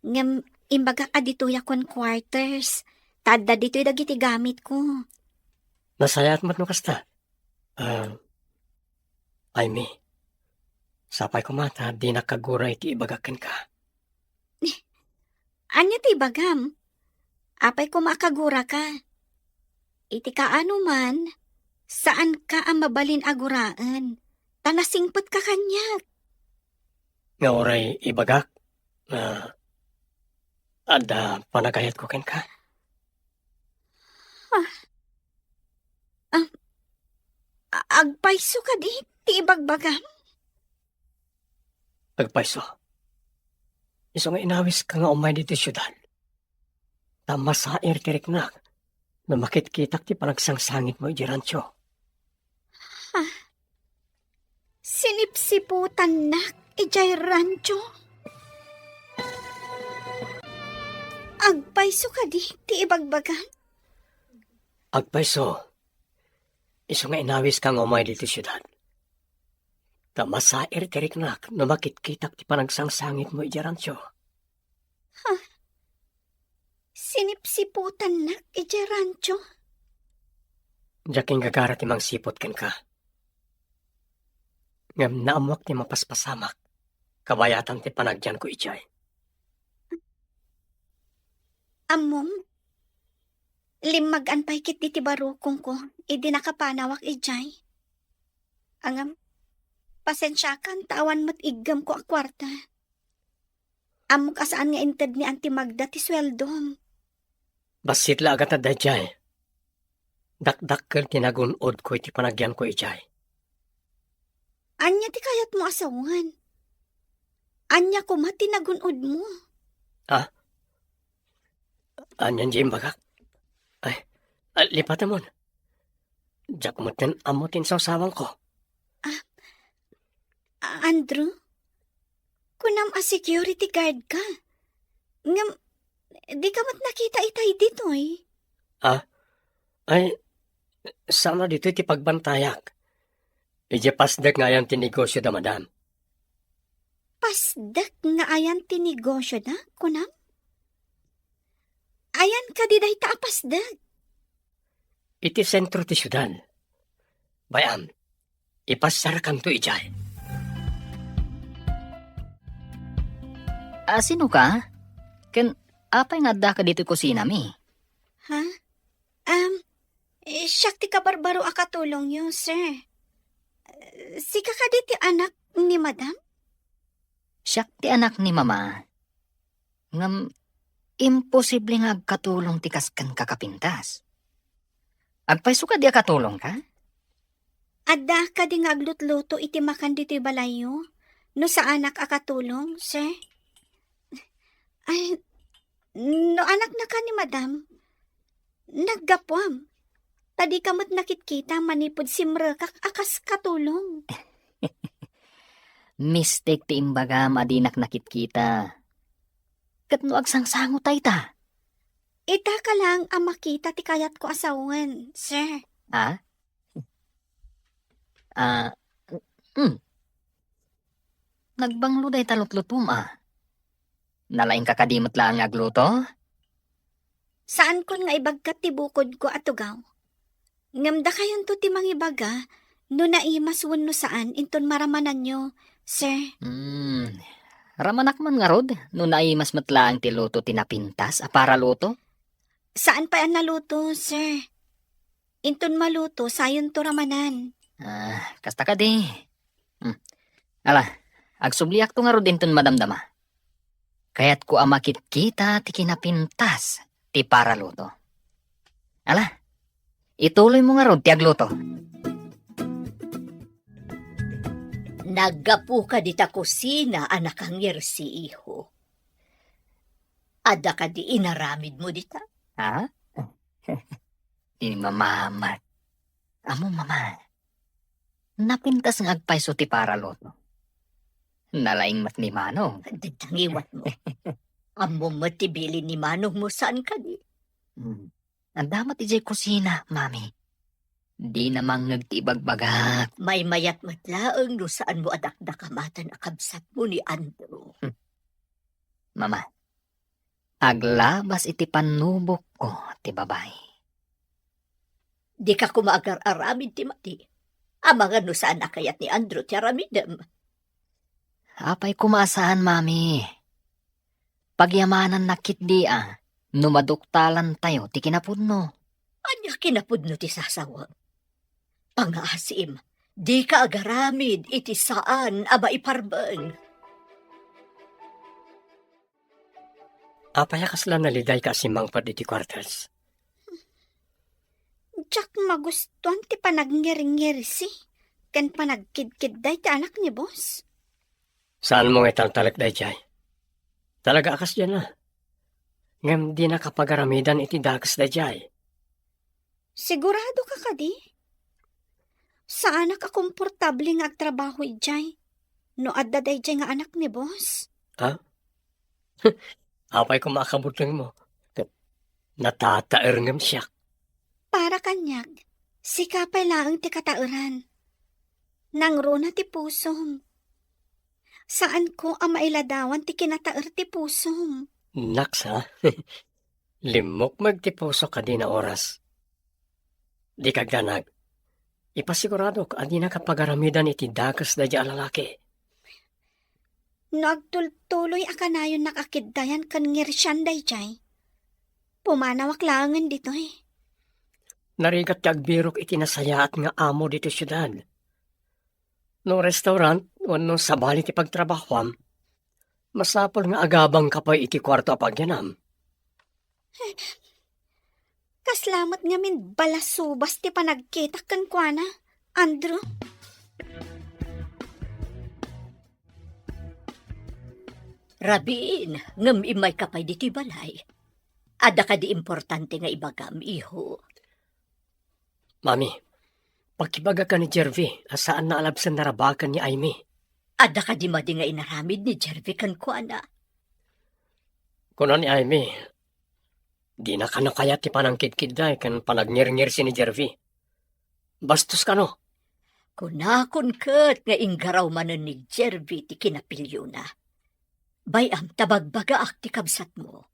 Ngem imbagak a ditoyak ken quarters. Ta adda ditoy dagiti gamitko. Nasayaat met no kasta. Ah, Aimee, sapay koma ta dinak kagura iti ibagak kenka. Ania ti ibagam? Apay koma a kaguraka? Iti kaanoman, saanka a mabalin a guraen, ta nasingpetka kaniak. Nga uray ibagak, nga adda panagayatko kenka. Ah. Ah, a-, agpayso kadi ti ibagbagam? Agpayso. Isu nga inawiska nga umay ditoy siudad. Ta masair ti riknak no makitkitak ti panagsangsangitmo idiay rancho. Ha? Sinipsiputannak idiay rancho? Agpayso kadi ti ibagbagam? Agpayso. Isu nga inawiska nga umay ditoy siudad. Ta masair ti riknak no makitkitak ti panagsangsangitmo idiay rancho. Ha? Sinipsiputannak idiay rancho? Diak inggagara ti mangsiput kenka. Ngem naammoak ti mapaspasamak kabayatan ti panagyanko idiay. Ammom, limmagan pay ketdi ti barukongko idi nakapanawak idiay. Ngem, pasensiakan ta awan met iggemko a kuarta. Ammok a saan nga inted ni Auntie Magda ti sueldom. Bassit la a gatad daydiay. Dakdakkel ti nagun-odko iti panagyanko idiay. Ania ti kayatmo a sawen? Ania koma ti nagun-odmo? Ah? Anian ti imbagak? Ay, ah, lipatemon. Diak metten ammo ti insawsawanko. Ah, Andrew, kunam a security guard ka. Ngem, di ka met nakita itay ditoy. Ah? Ay, saan a ditoy ti pagbantayak. Idiay pasdek nga ayan ti negosio da, madam. Pasdek nga ayan ti negosio da, kunam? Ayan kadi dayta a pasdek? Iti sentro ti siudad. Bay-am, ipasiarkanto idiay. A, sino ka? Ken apay nga addaka ditoy kusinami? Ha? Um, eh, siak ti kabarbaro a katulongyo, sir. Eh, sika kadi ti anak ni Madam? Siak ti anak ni Mama. Ngem, imposible nga agkatulong ti kas kenka a kapintas. Agpayso kadi a katulongka? Adda kadi nga aglutluto iti makan ditoy balayyo, no saanak a katulong, sir? Ay, no anaknaka ni Madam, naggapuam. Ta dika met nakitkita manipud simrekak a kas katulong. Mistake ti imbagam a dinak nakitkita. Ket no agsangsango tayta? Itaka laeng a makita ti kayatko a sawen, sir. Ah? Ah, mm. Nagbanglo dayta lutlutom, a. Nalaingka kadi met laeng nga agluto? Saankon nga ibagkat ti bukodko a tugaw. Ngem dakayonto ti mangibaga no naimas wenno saan inton maramananyo, sir. Hmm. Ramanak man ngarud no naimas met laeng ti luto ti napintas a paraluto? Saan pay a naluto, sir. Inton maluto, sayonto ramanan. Ah, kasta kadi. Hmm. Ala, agsubliakto ngarud inton madamdama. Kayatko a makitkita ti kinapintas ti paraluto. Ala, ituloymo ngarud ti agluto. Naggapuka dita kusina a nakangirsi, iho. Adda kadi inaramidmo dita? Ha? Ni Mama met. Ammom, Mama. Napintas nga agpayso ti paraluto. Nalaing met ni Manong. Dagiti ngiwatmo. Ammom met ti bilin ni Manongmo, saan kadi? Hmm. Adda met idiay kusina, Mami. Dina mangngeg ti ibagbagak. Maymayat met laeng no saanmo a dakdakamatan a kabsatmo ni Andrew. Hmm. Mama, aglabas iti pannubokko ti babai. Dika koma agar-aramid ti madi. Amangan no saan a kayat ni Andrew ti aramidem. Apay koma a saan, Mami? Pagyamananna ketdi a no maduktalantayo ti kinapudno. Ania kinapudno ti sasawem? Pangngaasim, dika agaramid iti saan a maiparbeng. Apay a kasla nalidayka a simmangpet iti kuartas? Diak magustuan ti panagngirngirsi ken panagkidkidday ti anak ni boss. Saanmo nga italtalek daydiay? Talaga a kasdiay. Ngem dinaka pagaramidan iti dakes daydiay. Siguradoka kadi? Saanak a komportable nga agtrabaho idiay no adda daydiay nga anak ni boss. Ha? Apay koma a kabutengmo? Natataer ngem siak. Para kaniak, sika pay laeng ti kataeran. Nangruna ti pusom. Saanko a mailadawan ti kinataer ti pusom. Naks, ha? Limmukmeg ti pusok a dina oras. Dika agdanag. Ipasiguradok a dinaka pagaramidan iti dakes daydiay a lalaki. No agtultuloy a kanayonnak a kiddayan ken ngirsian daydiay, pumanawak laengen ditoy. Narigat ti agbirok iti nasayaat nga amo ditoy siudad. No restaurant wenno sabali ti pagtrabahoam, masapul nga agabangka pay iti kuarto a pagyanam. Kasla met ngamin balasubas ti panagkitak kenkuana, Andrew. Rabiin, ngem immayka pay ditoy balay. Adda kadi importante nga ibagam, iho? Mami, pakibagaka ni Jervy a saanna a labsen narabaken ni Aimee. Adda kadi madi nga inaramid ni Jervy kenkuana? Kuna ni Aimee, dina kano kayat ti panangkidkidday ken panagngirngirsi ni Jervy. Bastos kano. Kunakon ket nga inggaraw manen ni Jervy ti kinapiliona. Bay-am ta bagbagaak ti kabsatmo.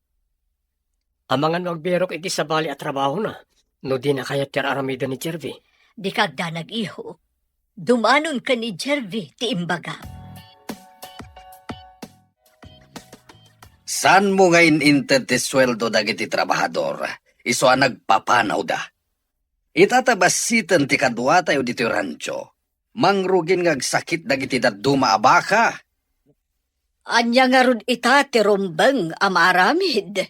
Amangan no agbirok iti sabali a trabahona no dina kayat ti ar-aramiden ni Jervy. Dika agdanag, iho. Dumanon ken ni Jervy ti imbaga. Saanmo nga in-inted ti sueldo dagiti trabahador, isu a nagpapanawda. Ita ta bassiten ti kaduatayo ditoy rancho, mangrugin nga agsakit dagiti dadduma a baka. Ania ngarud ita ti rumbeng a maaramid?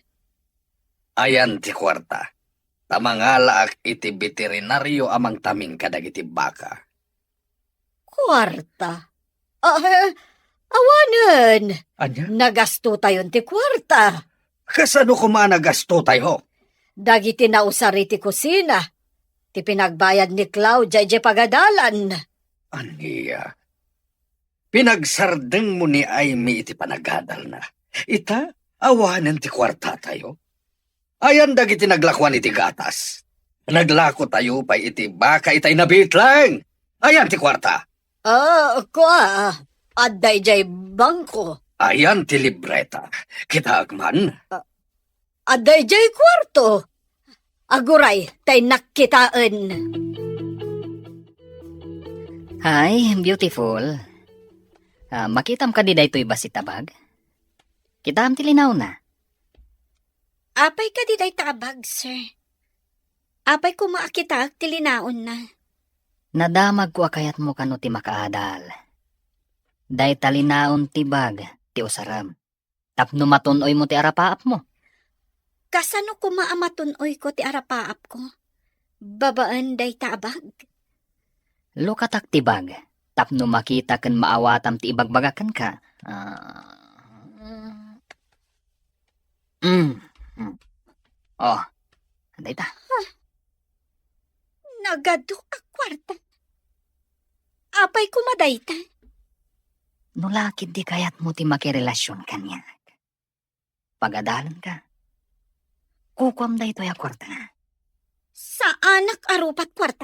Ayan ti kuarta, ta mangalaak iti beterinario a mangtaming kadagiti baka. Kuarta? Ah, eh, awanen. Ania? Nagastotayon ti kuarta. Kasano koma a nagastotayo? Dagiti nausar iti kusina, ti pinagbayad ni Claudia idiay pagadalan. Ania? Pinagsardengmo ni Aimee iti panagadalna. Ita, awanen ti kuartatayo. Ayan dagiti naglakuan iti gatas. Naglakotayo pay iti baka itay nabitleng. Ayan ti kuarta. Ah, kua. Adda idiay bangko. Ayan ti libreta. Kitaek man. Adda idiay kuarto. Aguray, tay nakkitaen. Hi, beautiful. Ah, makitam kadi daytoy bassit a bag? Kitaem ti linawna. Apay kadi dayta a bag, sir? Apay koma a kitaek ti linaonna? Nadamagko a kayatmo kano ti makaadal. Dayta linaon ti bag ti usarem. Tapno matun-oymo ti arapaapmo. Kasano koma a matun-oyko ti arapaapko? Babaen dayta a bag? Lukatak ti bag, tapno makita ken maawatam ti ibagbagak kenka. Ah, mm, mm. Oh, dayta. Nagadu a kuarta. Apay koma dayta? No la ketdi kayatmo ti makirelasion kaniak, pagadalenka. Kukuam daytoy a kuarta. Saanak a rupat kuarta.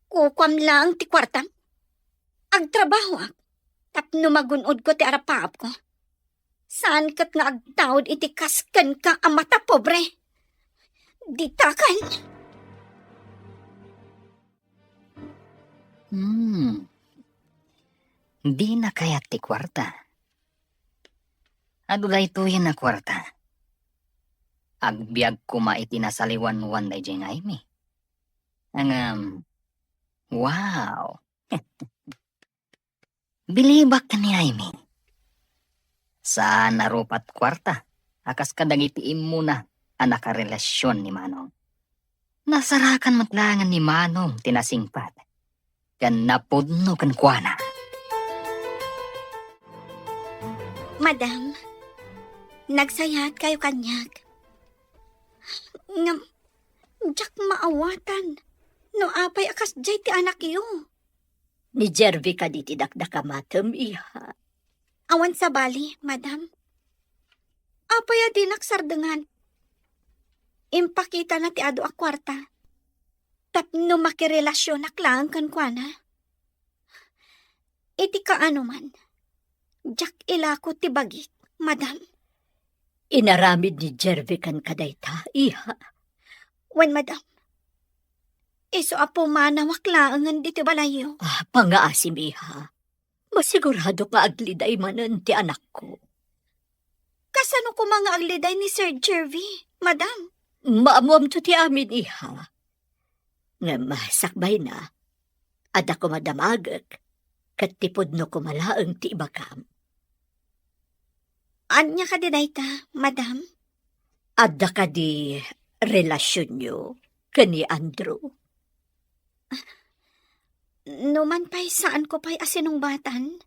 Kukuam laeng ti kuartam. Agtrabahoak tapno magun-odko ti arapaapko. Saan ket nga agtaud iti kas kenka a mata pobre. Ditakan. Hmm. Dina kayat ti kuarta. Adu daytoyen a kuarta. Agbiag koma iti nasaliwanwan daydiay nga Aimee. Ngem, wow! Bilibak ken ni Aimee. Saan a rupat kuarta a kas kadagiti immuna a nakarelasion ni Manong. Nasarakan met laengen ni Manong ti nasingpet ken napudno kenkuana. Madam, nagsayaat kayo kaniak. Ngem, diak maawatan no apay a kasdiay ti anakyo. Ni Jervie kadi ti dakdakamatem, iha? Awan sabali, madam. Apay a dinak sardengan? Impakitana ti adu a kuarta tapno makirelasionak laeng kenkuana. Iti kaanoman, diak ilako ti bagik, madam. Inaramid ni Jervie kenka dayta, iha? Wen, madam. Isu a pumanawak laengen ditoy balayyo. Ah, pangngaasim, iha. Masiguradok nga agliday manen ti anakko. Kasano koma nga agliday ni Sir Jervie, madam? Maammoamto ti amin, iha. Ngem sakbayna, adda koma damagek, ket ti pudno koma laeng ti ibagam. Ania kadi dayta, madam? Adda kadi relasionyo ken ni Andrew? Numan pay saanko pay a sinungbatan,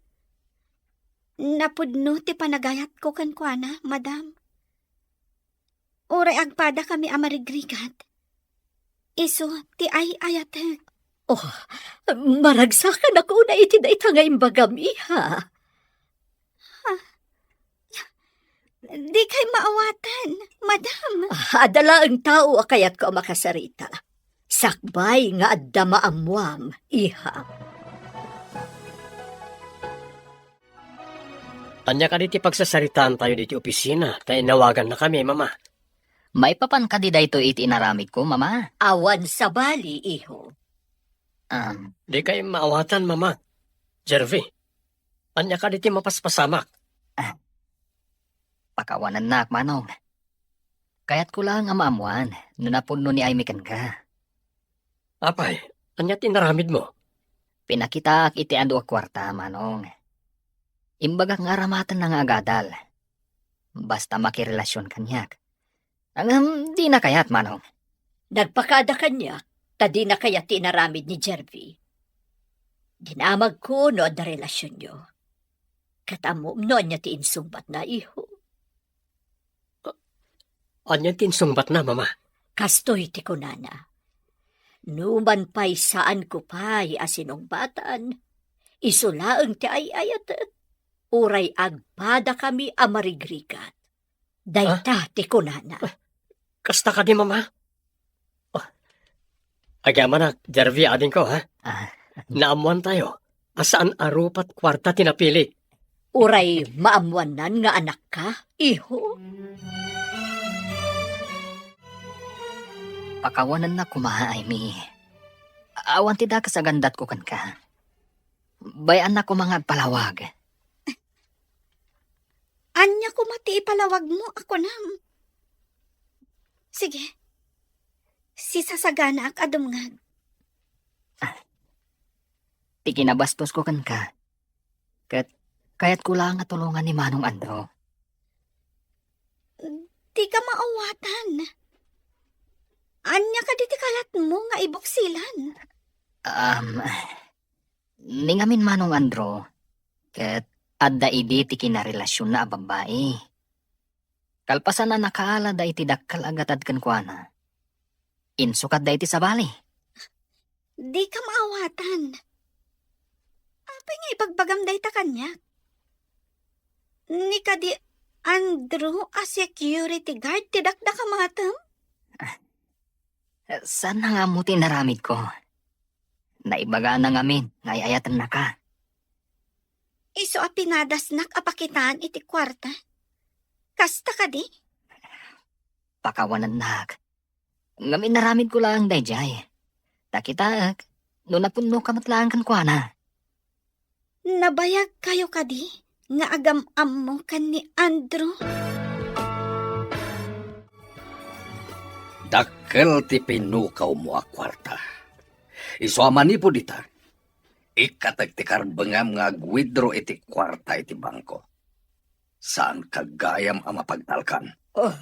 napudno ti panagayatko kenkuana, madam. Uray agpadakami a marigrigat, isu ti ay-ayatek. Oh, maragsakanak unay iti dayta nga imbagam, iha. Ha? Dikay maawatan, madam. Ah, adda laeng tao a kayatko a makasarita. Sakbay nga adda maammoam, iha. Ania kadi ti pagsasaritaantayo iti opisina ta inawagannakami, Mama? Maipapan kadi daytoy iti inaramidko, Mama? Awan sabali, iho. Um, dikay maawatan, Mama. Jervie, ania kadi ti mapaspasamak? Ah, pakawanennak, Manong. Kayatko laeng a maammoan no napudno ni Aimee kenka. Apay, ania ti inaramidmo? Pinakitaak iti adu a kuarta, Manong. Imbagak nga aramatenna nga agadal. Basta makirelasion kaniak. Ngem dina kayat, Manong. Nagpakada kaniak ta dina kayat ti inaramid ni Jervie. Dinamagko no adda relasionyo. Ket ammom no ania ti insungbatna, iho. Ania ti insungbatna, Mama? Kastoy ti kunana, "Numan pay saanko pay a sinungbatan, isu laeng ti ay-ayatek, uray agpadakami a marigrigat." Dayta ti kunana. Ah, kasta kadi, Mama? Oh. Agyamanak, Jervie, adingko, ha? Ah. Naammoantayo. a saan a rupa't kuarta ti napilik. Uray maammoannan nga anakka, iho? Pakawanennak koma, Amy. Awan ti dakes a gandatko kenka. Bay-annak koma nga agpalawag. Ania koma ti ipalawagmo a kunam? Sige, sisasaganaak a dumngeg. Ti kinabastosko kenka, ket kayatko laeng a tulongan ni Manong Andrew. Dika maawatan. Ania kadi ti kayatmo nga ibuksilan? Um, ni ngamin Manong Andrew, ket adda idi ti kinarelasionna a babbai. Kalpasan a nakaalada iti dakkel a gatad kenkuana, insukatda iti sabali. Dika maawatan. Apay nga ibagbagam dayta kaniak? Ni kadi Andrew a security guard ti dakdakamatem? Saan nga ammo ti inaramidko? Naibagana ngamin nga ay-ayatennaka. Isu a pinadasnak a pakitaan iti kuarta. Kasta kadi? Pakawanennak. Ngem inaramidko laeng daydiay. Ta kitaek, no napunnoka met laeng kenkuana. Nabayagkayo kadi nga agam-ammo ken ni Andrew? Dakkel ti pinukawmo a kuarta. Isu a manipud ita, ikkatek ti karbengam nga ag-withdraw iti kuarta iti bangko. Saanka gayam a mapagtalkan. Oh.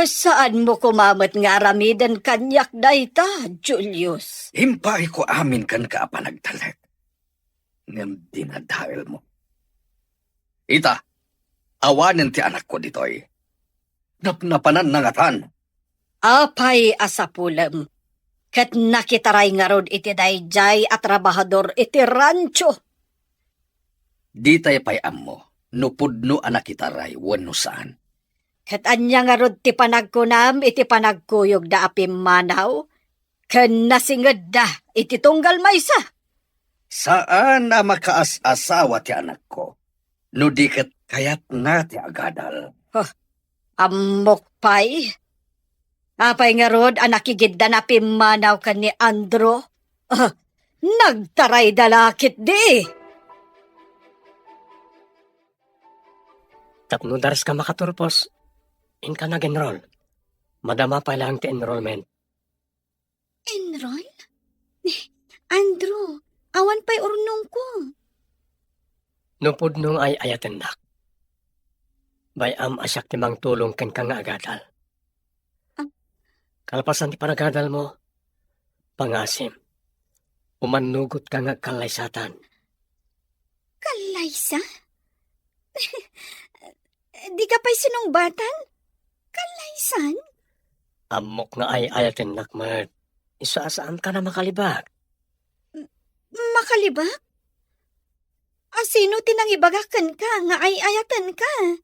Saanmo koma met nga aramiden kaniak dayta, Julius? Impaayko amin kenka a panagtalek. Ngem dinadaelmo. Ita, awanen ti anakko ditoy. Napnapananna ngatan. Apay a sapulem ket nakitaray ngarud iti daydiay a trabahador iti rancho? Ditay pay ammo no pudno a nakitaray wenno saan. Ket ania ngarud ti panagkunam iti panagkuyogda a pimmanaw ken nasingedda iti tunggal maysa? Saan a makaas-asawa ti anakko no di ket kayatna ti agadal. Huh, ammok pay. Apay ngarud a nakigiddan a pimmanaw ken ni Andrew? Ah, nagtarayda la ketdi. Tapno dares ka makaturpos, inka nag-enroll. Madama pay laeng ti enrollment. Enroll? Andrew, awan pay urnongko. No pudno nga ay-ayatennak, bay-am a siak ti mangtulong kenka nga agadal. Ah. Kalpasan ti panagadalmo, pangasim, umannugotka nga agkallaysatan. Kallaysa? Dika pay sinungbatan? Kallaysan? Ammok nga ay-ayatennak met. Isu a saanka a makalibak. M-, makalibak? A sino ti nangibaga kenka nga ay-ayatenka?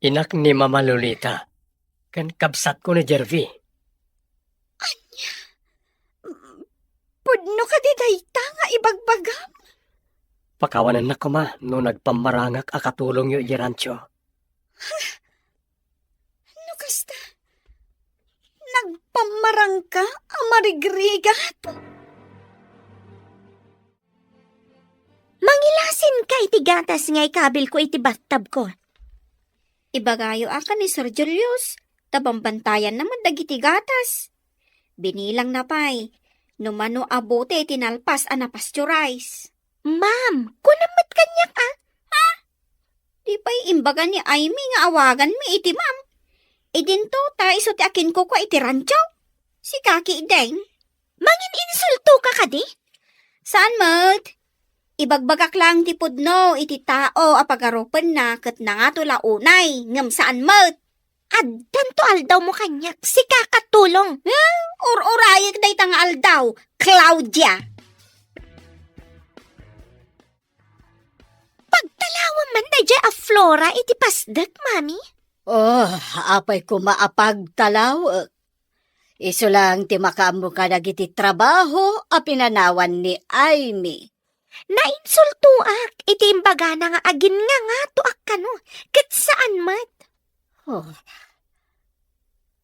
Inak ni Mama Lolita, ken kabsatko ni Jervy. Ania? M-, pudno kadi dayta nga ibagbagam? Pakawanennak koma no nagpammarangak a katulongyo idiay rancho. No kasta, nagpammarangka a marigrigat? Mangilasinka iti gatas nga ikabilko iti bathtubko. Ibagayo a ken ni Sir Julius, ta bambantayanna met dagiti gatas. Binilangna pay, no mano a bote ti nalpas a napasteurize. Ma'am, kunam met kaniak, a? Ha? Di pay imbaga ni Aimee nga awaganmi iti ma'am. Idinto ta isu ti akinkukua iti rancho. Sika ketdin. Mangin-insultoka kadi? Saan met. Ibagbagak laeng ti pudno iti tao a pagarupenna ket nangato la unay, ngem saan met. Addanto aldawmo kaniak, sika katulong. Eh, ur-urayek dayta nga aldaw, Claudia. Pagtalawam man daydiay a Flora iti pasdek, Mami? Oh, apay koma a pagtalawek. Isu laeng ti makaammo kadagiti trabaho a pinanawan ni Aimee. Nainsultoak iti imbagana nga aginnangatoak kano, ket saan met. Oh.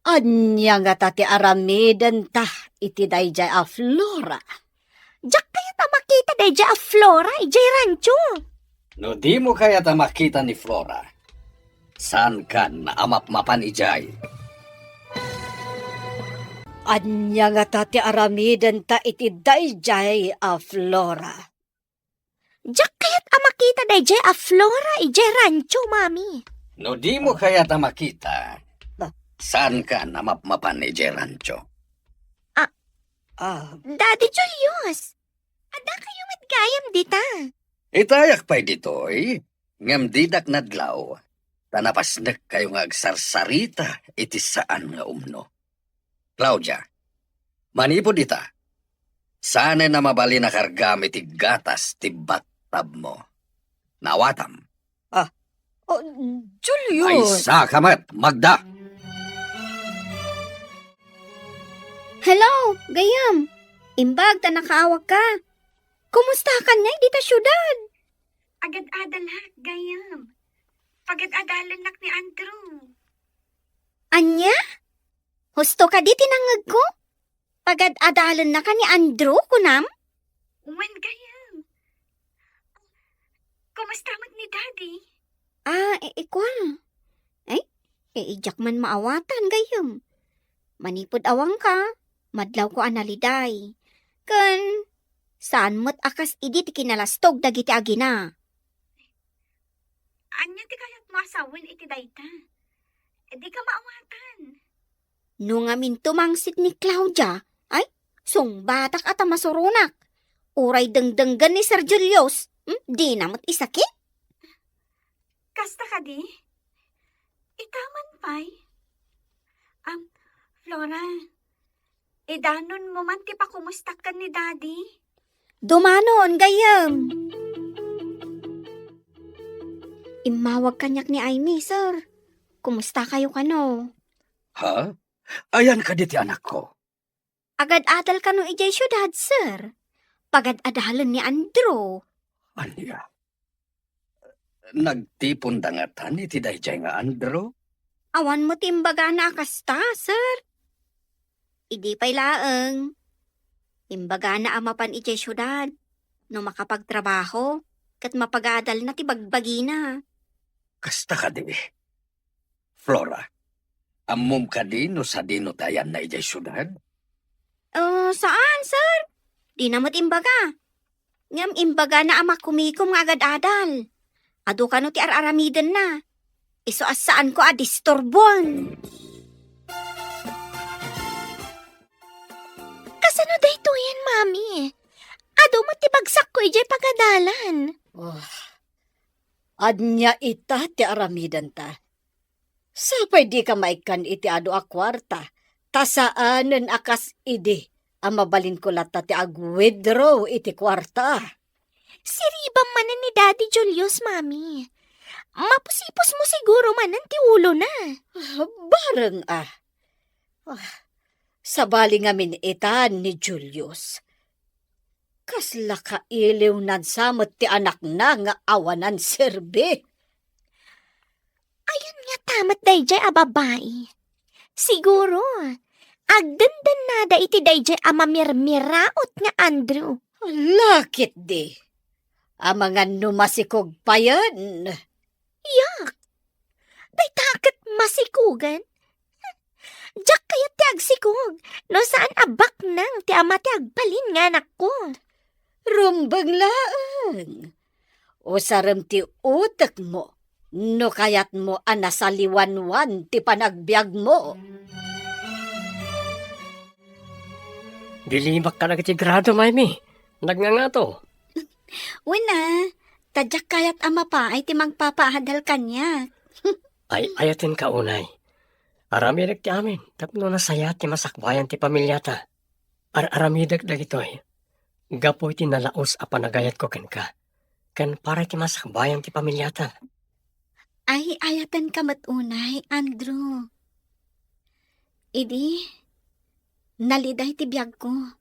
Ania ngata ti aramidenta iti daydiay a Flora? Diak kayat a makita daydiay a Flora idiay rancho. No dimo kayat a makita ni Flora, saankan a mapmapan idiay. Ania ngata ti aramidenta iti daydiay a Flora? Diak kayat a makita daydiay a Flora idiay rancho, Mami. No dimo kayat a makita, saankan a mapmapan idiay rancho. Ah. Ah. Daddy Julius, adda kayo met gayam dita. Itayak pay ditoy, ngem didak nadlaw, ta napasnek kayo nga agsarsarita iti saan nga umno. Claudia, manipud ita, saanen a mabalin a kargam iti gatas ti battabmo. Naawatam. Ah, oh, Julius. Ay, saka met, Magda. Hello, gayam. Imbag ta nakaawag ka. Kumusta ka kaniak dita siudad? Agad-adalak, gayam. Pagad-adalennak ni Andrew. Ania? Husto kadi ti nangngegko? Pagad-adalennaka ni Andrew, kunam? Wen, gayam. Kumusta met ni Daddy? Ah, i-, ikua. Ay, e, idiak man maawatan, gayam. Manipud awanka, madlawko a naliday. Ken, saan met a kas idi ti kinalastog dagiti agina. Ania ti kayatmo a sawen iti dayta? Dika maawatan. No ngamin tumangsit ni Claudia, ay, sungbatak a ta masuronak. Uray dengdenggen ni Sir Julius, hmm, dina met isakit? Kasta kadi? Ita man pay? Am, Flora, idanonmo man ti pakumustak ken ni Daddy? Dumanon, gayyem. Immawag kaniak ni Aimee, sir. Kumusta kayo kano? Ha? Ayan kadi ti anakko? Agad-adal kano idiay siudad, sir? Pagad-adalen ni Andrew. Ania? Nagtiponda ngatan iti daydiay nga Andrew? Awan met ti imbagana a kasta, sir. Idi pay laeng, imbagana a mapan idiay siudad no makapagtrabaho ket mapagadalna ti bagbagina. Kasta kadi? Flora, ammom kadi no sadino ti ayanna idiay siudad? Ah, saan, sir. Dina met imbaga. Ngem imbagana a makumikom nga agad-adal. Adu kano ti ar-aramidenna. Isu a saanko a disturbon. Kasano daytoyen, Mami? Adu met ti bagsakko idiay pagadalan. Oh. Ania ita ti aramidenta? Sapay dika maikkan iti adu a kuarta, ta saanen a kas idi a mabalinko latta ti ag-withdraw iti kuarta. Siribam manen ni Daddy Julius, Mami. Mapusipusmo siguro manen ti ulona. Ah, bareng a. Ah, sabali ngamin ita ni Julius. Kasla kailiwnan sa met ti anakna nga awanan serbi. Ayan ngata met daydiay a babai. Siguro, agdendennada iti daydiay a mamirmiraot nga Andrew. Lakitdi. Amangan no masikog payen. Yak! Dayta ket masikogen? Diak kayat ti agsikog no saan a baknang ti ama ti agbalin nga anakko. Rumbeng laeng. Usarem ti utekmo no kayatmo a nasaliwanwan ti panagbiagmo. Dilimak kadagiti grado, Maymi. Nagngangato. Wen a, ta diak kayat a mapaay ti mangpapaadal kaniak. Ay-ayatenka unay. Aramidek ti amin tapno nasayaat ti masakbayan ti pamiliata. Ar-aramidek dagitoy gapu iti nalaus a panagayatko kenka, ken para iti masakbayan ti pamiliata. Ay-ayatenka met unay, Andrew. Idi, naliday ti biagko.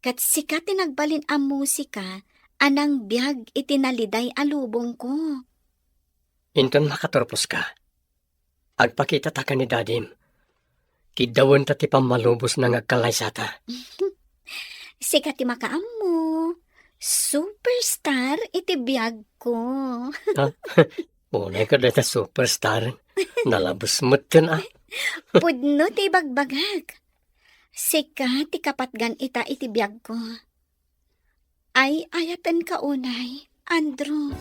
Ket sika ti nagbalin a musika a nangbiag iti naliday a lubongko. Inton makaturposka, agpakitata ken ni Dadim. Kiddawenta ti pammalubosna nga agkallaysata. Sika ti makaammo. Superstar iti biagko. Ha? Unay ka dayta superstar. Nalabes metten, a. Pudno ti ibagbagak. Sika ti kapatgan ita iti biagko. Ay-ayatenka unay, Andrew.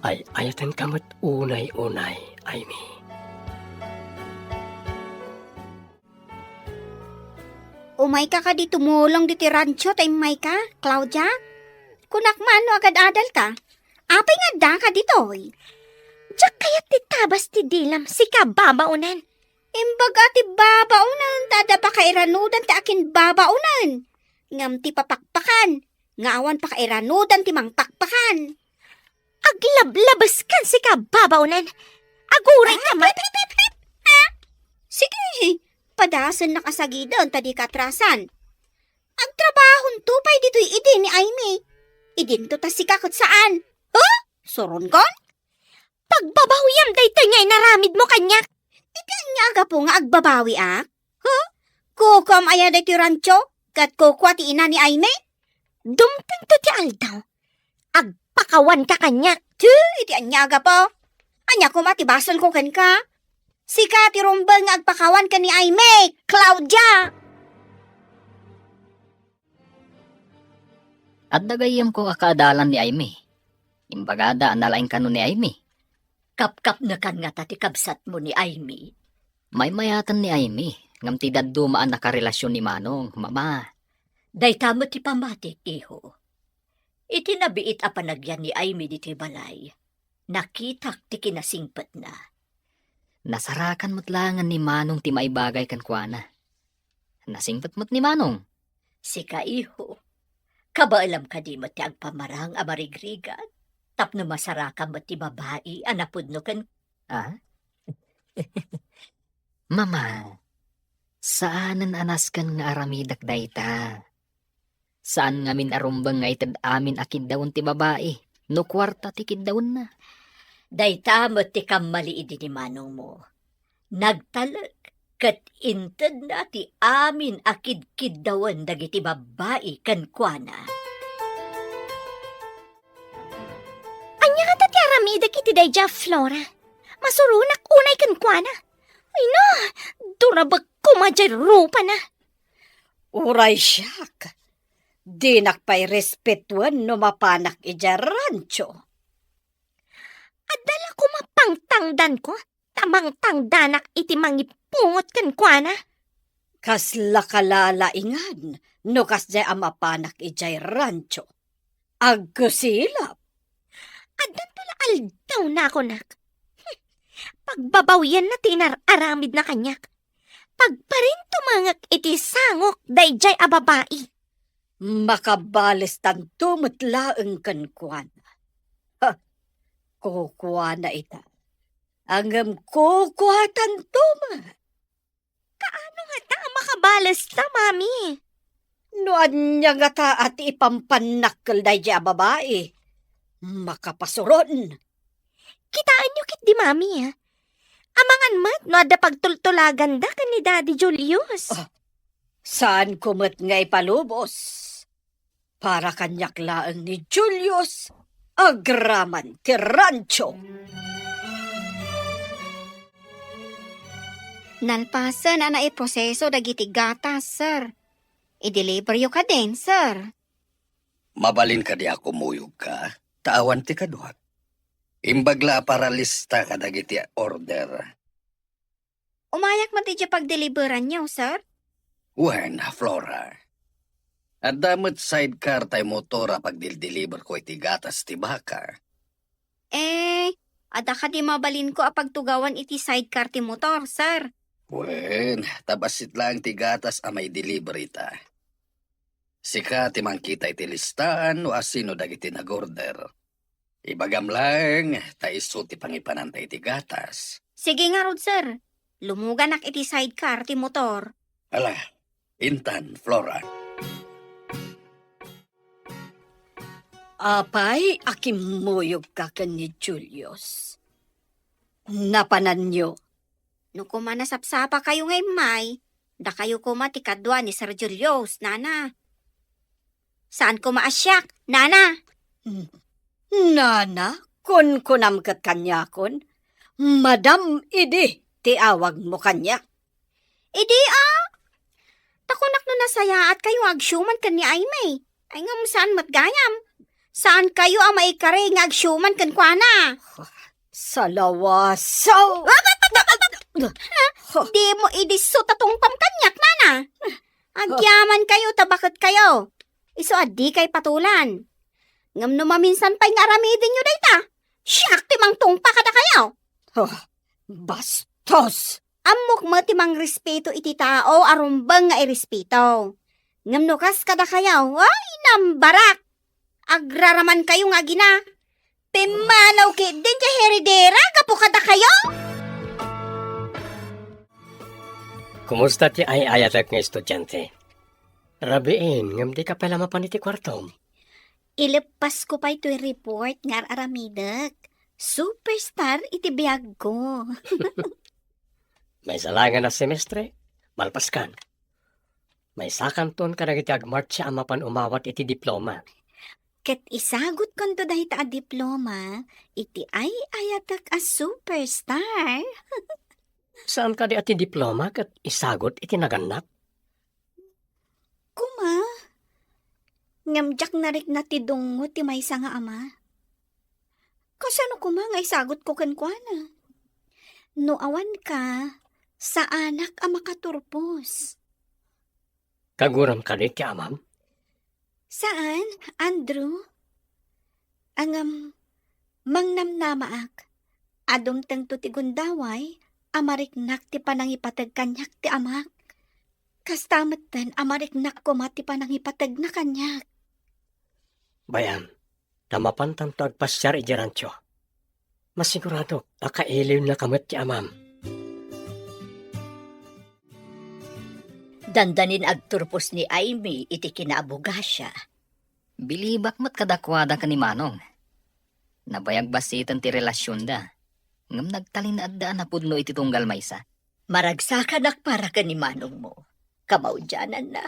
Ay-ayatenka met unay, unay, Amy. Umayka kadi tumulong ditoy rancho ta immayka, Claudia? Kunak man no agad-adalka. Apay nga addaka ditoy? Diak kayat ti tabas ti dilam, sika babaonen. Imbaga ti babaonen, ta adda pakairanudan ti akinbabaonen. Ngem ti papakpakan, nga awan pakairanudan ti mangpakpakan. Aglablabeskan, sika babaonen. Agurayka met. Hep, hep, hep, hep. Ha? Sige, padasennaka sagiden ta dika atrasan. Agtrabahonto pay ditoy idi ni Aimee. Idinto ta sika ket saan. Huh? Suronkon? Pagbabawiam daytoy nga inaramidmo kaniak. Iti ania a gapu nga agbabawiak? Huh? Kukuam aya daytoy rancho ket kukua ti ina ni Aimee? Dumtengto ti aldaw. Agpakawanka kaniak. Ti, iti ania a gapu? Ania koma ti basolko kenka? Sika ti rumbeng nga agpakawan ken ni Aimee, Claudia! Adda gayyemko a kaadalan ni Aimee. Imbagada a nalaing kano ni Aimee. Kapkapnekan ngata ti kabsatmo ni Aimee? Maymayaten ni Aimee, ngem ti dadduma a nakarelasion ni Manong, Mama. Dayta met ti pammatik, iho. Iti nabiit a panagyan ni Aimee ditoy balay, nakitak ti kinasingpetna. Nasarakan met laengen ni Manong ti maibagay kenkuana. Nasingpet met ni Manong. Sika, iho, kabaelam kadi met ti agpamarang a marigrigat tapno masarakam met ti babai a napudno ken— Ah? Mama, saanen a nasken nga aramidek dayta. Saan ngamin a rumbeng nga ited amin a kiddawen ti babai no kuarta ti kiddawenna. Dayta met ti kammali idi ni manongmo. Nagtalek ket intedna ti amin a kidkiddawen dagiti babbai kenkuana. Ania ngata ti aramidek iti daydiay a Flora? Masuronak unay kenkuana. Ay na, durabek koma diay rupana. Uray siak, dinak pay respetuen no mapanak idiay rancho. Adda la koma pangtangdanko, ta mangtangdanak iti mangipungot kenkuana. Kasla kalalaingan no kasdiay a mapanak idiay rancho. Agkusilap. Addanto la aldaw nakunak. Pagbabawianna ti inar-aramidna kaniak. Pagparintumengek iti sangok daydiay a babai. Makabalestanto met laeng kenkuana. Ha, kukuana ita. Ngem kukuatanto met. Kaano ngata a makabalesta, Mami? No ania ngata a ti ipampannak kel daydiay a babai, makapasuron. Kitaenyo ketdi, Mami, a. Amangan met no adda pagtultulaganda ken ni Daddy Julius. Ah, saanko met nga ipalubos. Para kaniak laeng ni Julius agraman ti rancho. Nalpasen a naiproseso dagiti gatas, sir. I-deliveryo kadin, sir. Mabalin kadi a kumuyogka, ta awan ti kaduak. Imbag la a paralista kadagiti order. Umayak met idiay pagdeliveranyo, sir? Wen, Flora. Adda met sidecar tay motor a pagdildeliberko iti gatas ti baka. Eh, adda kadi mabalinko a pagtugawan iti sidecar ti motor, sir? Wen, ta bassit laeng ti gatas a maideliver ita. Sika ti mangkita iti listaan no asino dagiti nag-order. Ibagam laeng, ta isu ti pangipananta iti gatas. Sige ngarud, sir. Lumuganak iti sidecar ti motor. Ala, intan, Flora. Apay a kimmuyogka ken ni Julius? Napananyo? No koma nasapsapakayo nga immay, dakayo koma ti kadua ni Sir Julius, nana. Saan koma a siak, nana? Nana, kunkunam ket kaniakon, Madam idi ti awagmo kaniak. Idi a? Ta kunak no nasayaatkayo nga agsiuman ken ni Aimee. Ay ngem saan met gayam. Saankayo a maikari nga agsiuman kenkuana. Salawasaw! Dimo idi isu ta tungpam kaniak, nana. Agyamankayo ta baketkayo. Isu a dikay patulan. Ngem no maminsan pay nga aramidenyo dayta, siak ti mangtungpa kadakayo. Huh, bastos! Ammok met ti mangrespeto iti tao a rumbeng nga irespeto. Ngem no kas kadakayo, ay, nambarak! Agraramankayo nga agina. Pimmanaw ketdin ti heredera gapu kadakayo? Kumusta ti ay-ayatek nga estudiante? Rabiin, ngem dika pay la mapan iti kuartom. Ileppasko pay toy report nga ar-aramidek. Superstar iti biagko. Maysa laengen a semestre, malpaskan. Maysakanton kadagiti agmartsa a mapan umawat iti diploma. Ket isagutkonto dayta a diploma iti ay-ayatek a superstar. Saan kadi a ti diploma ket isagut iti nagannak? Koma, ngem diak narikna ti dungngo ti maysa nga ama. Kasano koma nga isagutko kenkuana? No awanka, saanak a makaturpos. Kaguram kadi ti amam? Saan, Andrew. Ngem, mangnamnamaak a dumtengto ti gundaway a mariknak ti panangipateg kaniak ti amak. Kasta metten a mariknak koma ti panangipategna kaniak. Bayam, ta mapantanto agpasiar idiay rancho. Masiguradok a kailiwennaka met ti amam. Dandanin agturpos ni Aimee iti kinaabogasia. Bilibak met kadakuada ken ni Manong. Nabayag bassiten ti relasionda, ngem nagtalinaedda a napudno iti tunggal maysa. Maragsakanak para ken ni Manongmo. Kamaudiananna,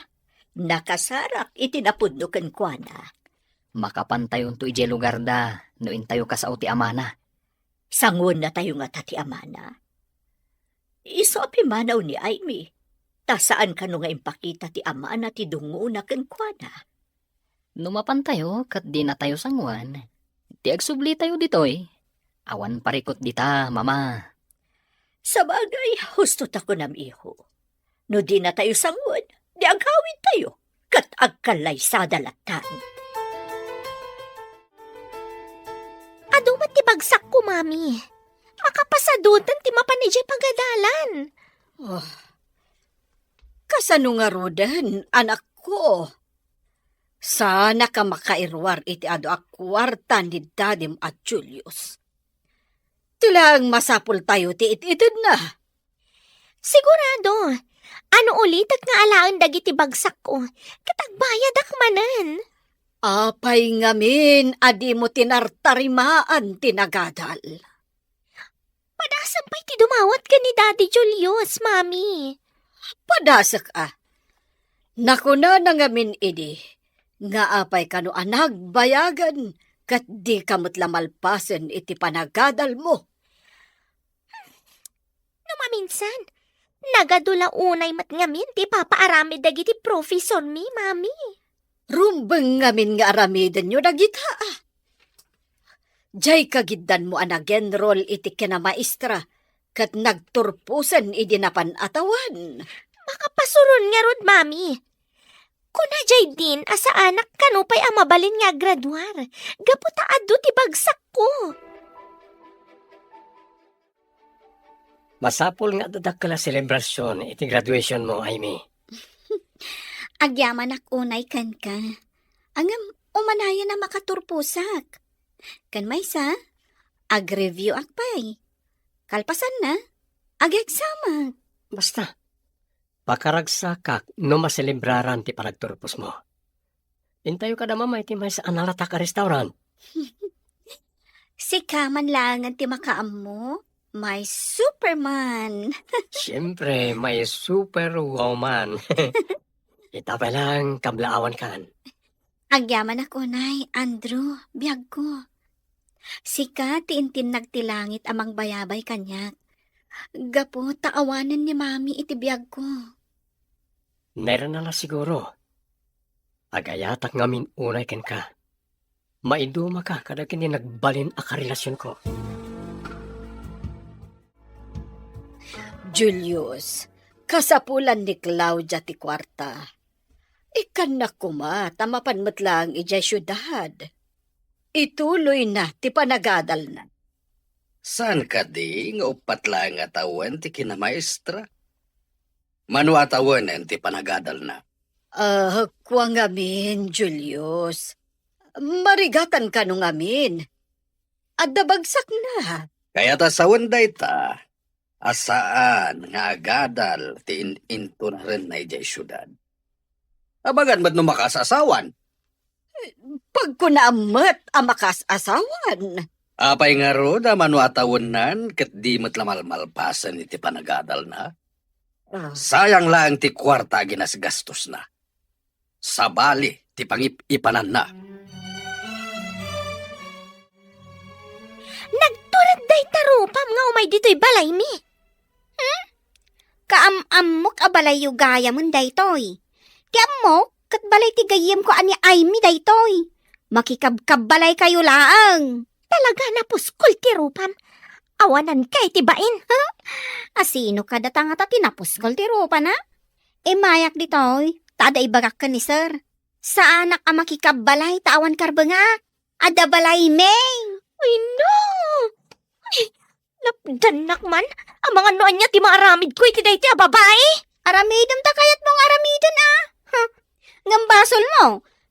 nakasarak iti napudno kenkuana. Makapantayonto idiay lugarda no intayo kasao ti amana. Sanguennatayo ngata ti amana? Isu a pimanaw ni Aimee, ta saan kano nga impakita ti amana ti dungngona kenkuana. No mapantayo ket dinatayo sanguen, ti agsublitayo ditoy, awan parikut dita, Mama. Sabagay, husto ta kunam, iho. No dinatayo sanguen, di aghawidtayo, ket agkallaysada latta. Adu met ti bagsakko, Mami. Makapasadutan ti mapan idiay pagadalan. Oh. Kasano ngaruden, anakko? Saanak a makairuar iti adu a kuarta ni dadim a Julius. Ti laeng masapultayo ti it-itedna. Sigurado, no ulitek nga alaen dagiti bagsakko, ket agbayadak manen. Apay ngamin a dimo tinartarimaan ti nagadal? Padasek pay ti dumawat ken ni Daddy Julius, Mami. Padasek a. Nakunana ngamin idi nga apay kano a nagbayagen ket dika met la malpasen iti panagadalmo. No maminsan, nagadu la unay met ngamin ti ipapaaramid dagiti profesormi, Mami. Rumbeng ngamin nga aramidenyo dagita. Diay kagiddanmo a nag-enroll iti kinamaestra ket nagturposen idi napan a tawen. Makapasuron ngarud, Mami. Kuna diay din a saanak kano pay a mabalin nga agraduar, gapu ta adu ti bagsakko. Masapul nga adda dakkel a selebrasion iti graduationmo, Aimee. Agyamanak unay kenka. Ngem, umanayen a makaturposak. Ken maysa, agreview-ak pay. Kalpasanna, ag-examak. Basta, pakaragsakak no maselebraran ti panagturposmo. Intayo kada Mama iti maysa a nalatak a restaurant. Sika man laengen ti makaammo, my Superman. Siyempre, my Superwoman. Ita pay lang, kablaawankan. Agyamanak unay, Andrew, biagko. Sika ti intinnag ti langit a mangbayabay kaniak. Gapu ta awanen ni Mami iti biagko. Nairana la siguro. Agayatak ngamin unay kenka. Maidumaka kadagiti nagbalin a karelasionko. Julius, kasapulan ni Claudia ti kuarta. Ikkannak koma ta mapan met laeng idiay siudad. Ituloyna ti panagadalna. Saan kadi nga uppat laeng a tawen ti kinamaestra? Mano a tawenen ti panagadalna? Ah, kua ngamin, Julius. Marigatan kano ngamin. Adda bagsakna. Kayat a sawen dayta, a saan nga agadal ti in-, intunarenna idiay siudad. Amangan met no makaasawan. Pagkunaam met a makaasawan. Apay ngarud a mano a tawennan ket di met la malmalpasen iti panagadalna? Ah. Sayang laeng ti kuarta a ginasgastosna. Sabali ti pangip-ipananna. Nagtured dayta rupam nga umay ditoy balaymi. Hmm? Kaam-ammok a balayyo gayamen daytoy. Ti ammok, ket balay ti gayyemko a ni Aimee daytoy. Makikabkabbalaykayo laeng. Talaga napuskol ti rupam. Awananka iti bain, ha? Asino kada ta ngata ti napuskol ti rupana? Imayak ditoy, ta adda ibagak ken ni Sir. Saanak a makikabbalay ta awan karbengak. Adda balaymi. Ay, no! Ay, napdannak man. Amangan no ania ti maaramidko iti daytoy a babai. Aramidem ta kayatmo nga aramiden, a. Huh. Ngem basolmo,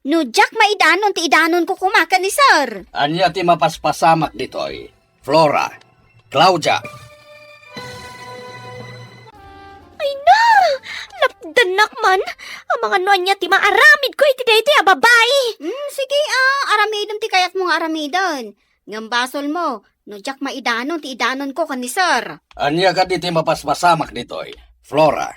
no diak maidanon ti idanonko koma ken ni Sir. Ania ti mapaspasamak ditoy? Flora, Claudia. Ay na! Napdannak man! Amangan no ania ti maaramidko iti daytoy a babai! Hmm, sige, a, aramidem ti kayatmo nga aramiden. Ngem basolmo, no diak maidanon ti idanonko ken ni Sir. Ania kadi ti mapaspasamak ditoy? Flora,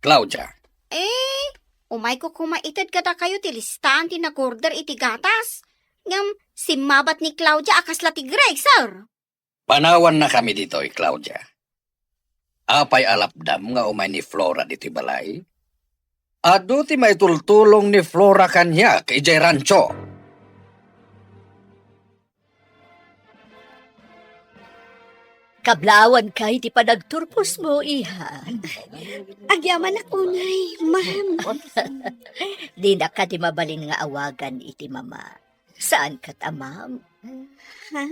Claudia. Eh, umayko koma ited kadakayo ti listaan ti nag-order iti gatas. Ngem simmabat ni Claudia a kasla ti Greg, Sir. Panawannakami ditoy, Claudia. Apay a lapdam nga umay ni Flora ditoy balay? Adu ti maitultulong ni Flora kaniak idiay rancho. Kablaawanka iti panagturposmo, iha. Agyamanak unay, ma'am. Dinak kadi mabalin nga awagan iti mama. Saan ket a ma'am? Ha?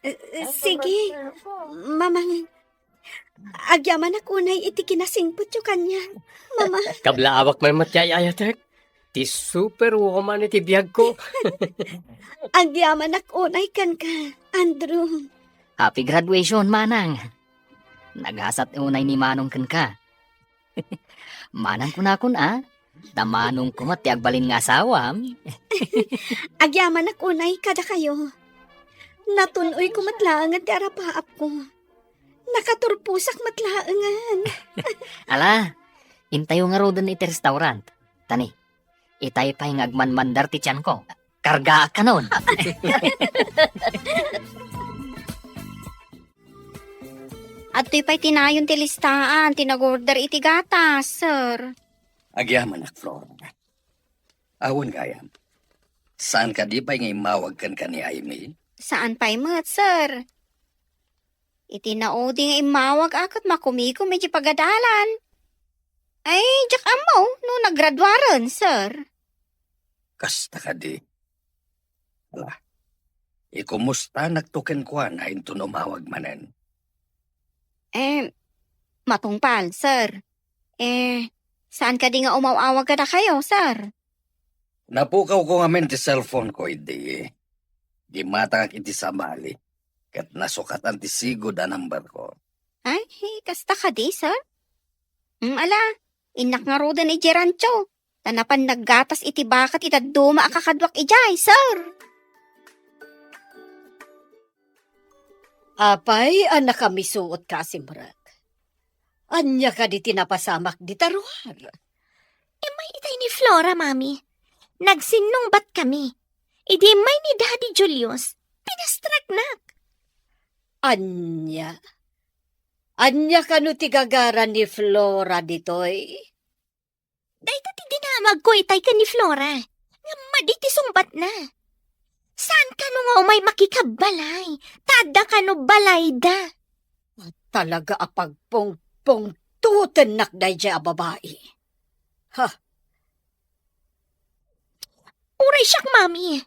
Eh, eh, sige, Mama. Agyamanak unay iti kinasingpetyo kaniak, Mama. Kablaawak man met ti ay-ayatek. Ti superwoman iti biagko. Agyamanak unay kenka, Andrew. Happy graduation, Manang. Nagasat unay ni Manong kenka. Manang kunakon, a? Ta Manong koma ti agbalin nga asawam. Agyamanak unay kadakayo. Natun-oyko met laengen ti arapaapko. Nakaturposak met laengen. Ala, intayo ngaruden iti restaurant. Tani, itay pay nga agmanmandar ti tianko. Kargaak kanon. Adtoy pay ti nayon ti listaan ti nag-order iti gatas, sir. Agyamanak, Flora. Awan gayam. Saan kadi pay nga immawag kenka ni Aimee? Saan pay met, sir. Iti naudi nga immawag a ket makumikom iti pagadalan. Ay, diak ammo no naggraduaren, sir. Kasta kadi. Ala, ikumustanakto kenkuana inton umawag manen. Eh, matungpal, sir. Eh, saan kadi nga umaw-awag kadakayo, sir? Napukawko ngamin ti cellphone ko idi. Gimmatangak iti sabali, ket nasukatan ti sigud a number ko. Ay, kasta kadi, sir? Mm, ala, innak ngaruden idiay rancho. Ta napan naggatas iti baka ti dadduma a kakaduak idiay, sir. Apay a nakamisuot ka a simrek? Ania kadi ti napasamak dita ruar? Immay itay ni Flora, Mami. Nagsinnungbat kami. Idi immay ni Daddy Julius, pinastraknak. Ania? Ania kano ti gagara ni Flora ditoy? Dayta ti dinamagko itay ken ni Flora. Ngem madi ti sungbatna. Saan kano nga umay makikabbalay? Ta adda kano balayda? Talaga a pagpungpungtutennak daydiay a babai. Ha? Uray siak, Mami.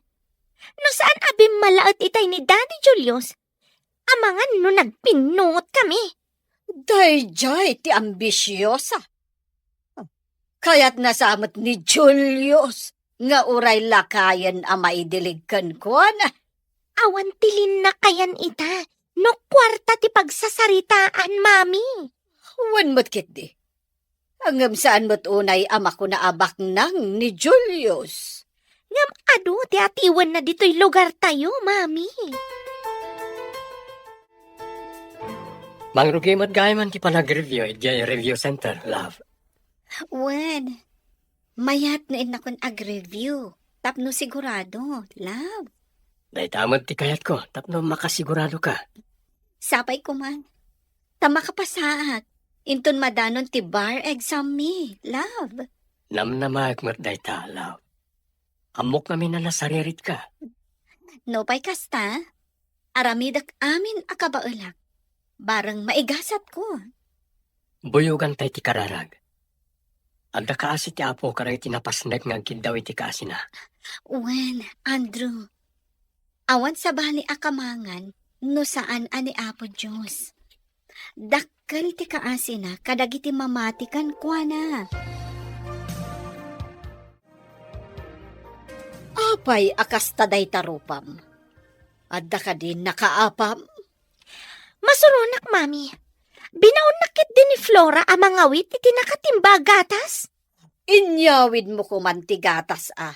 No saan a bimmalaet itay ni Daddy Julius, amangan no nagpinnungot kami. Daydiay ti ambisiosa. Kayatna sa met ni Julius nga uray lakayen a maidilig kenkuana. Awan ti linnakayan ita no kuarta ti pagsasaritaan, Mami. Wen met ketdi. Ngem saan met unay a makuna a baknang ni Julius. Ngem adu ti atiwenna ditoy lugartayo, Mami. Mangrugi met gayam ti panag-review idiay review center, love. Wen, mayat no innakon ag-review tapno sigurado, love. Dayta met ti kayatko tapno makasigurado ka. Sapay koma. Ta makapasaak inton madanon ti bar exam mi, love. Namnamaek met dayta, love. Ammok ngamin a nasaririt ka. Nupay kasta, aramidek amin a kabaelak. Bareng maigasatko. Buyogantay ti kararag. Adda kaasi ti Apo kadagiti napasnek nga agkiddaw iti kaasina. Wen, Andrew, awan sabali a kamangan no saan a ni Apo Dios. Dakkel ti kaasina kadagiti mamati kenkuana. Apay a kasta dayta rupam? Adda kadi nakaapam? Masuronak, Mami. Binaonnak ketdi ni Flora a mangawit iti nakatimba a gatas. Inyawidmo koman ti gatas a.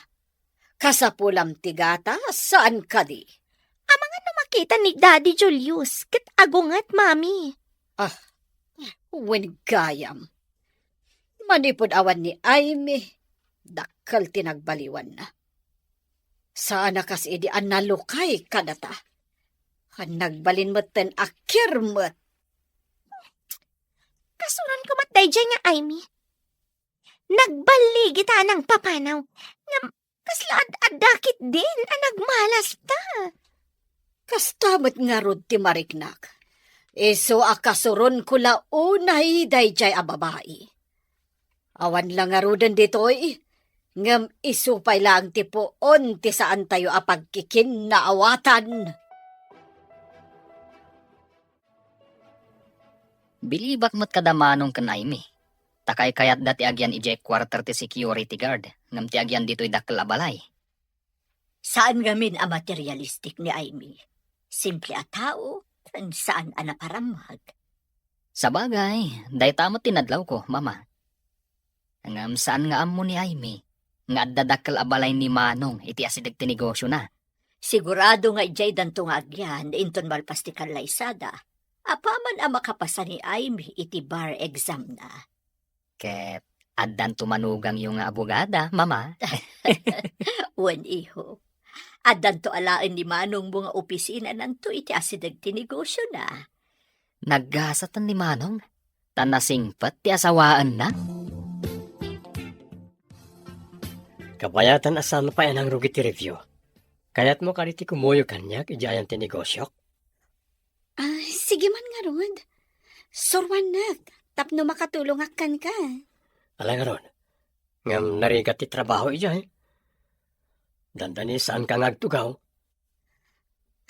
Kasapulam ti gatas, saan kadi? Amangan no makita ni Daddy Julius ket agunget, Mami. Ah, wen gayam. Manipud awan ni Aimee, dakkel ti nagbaliwanna. Saan a kas idi a nalukay kadata. Nagbalin metten a kirmet. Kasuronko met daydiay nga Aimee. Nagballigita a nangpapanaw. Ngem kasla ad-adda ketdin a nagmalasta. Kasta met ngarud ti mariknak. Isu a kasuronko la unay daydiay a babai. Awan la ngaruden ditoy, ngem isu pay laeng ti puon ti saantayo a pagkikinnaawatan. Bilibak met kada Manong ken Aimee. Ta kaykayatda ti agyan idiay quarter ti security guard, ngem ti agyan ditoy dakkel a balay. Saan ngamin a materialistic ni Aimee. Simple a tao, ken saan a naparammag. Sabagay, dayta met ti nadlawko, Mama. Ngem saan nga ammo ni Aimee nga adda dakkel a balay ni Manong iti asideg ti negosiona. Sigurado nga idiay danto nga agyan inton malpas ti kallaysada, apaman a makapasa ni Aimee iti bar exam-na. Ket addanto manugangyo nga abogada, Mama. Wen, iho. Addanto alaen ni Manongmo nga opisinananto iti asideg ti negosiona. Naggasat ni Manong, ta nasingpet ti asawaenna. Kabayatan a saan pay a nangrugi ti review. Kayatmo kadi ti kumuyog kaniak idiay ayan ti negosiok? Ah, sige man ngarud. Suroannak tapno makatulongak kenka. Ala ngarud, ngem narigat ti trabaho idiay. Dandani saanka nga agtugaw.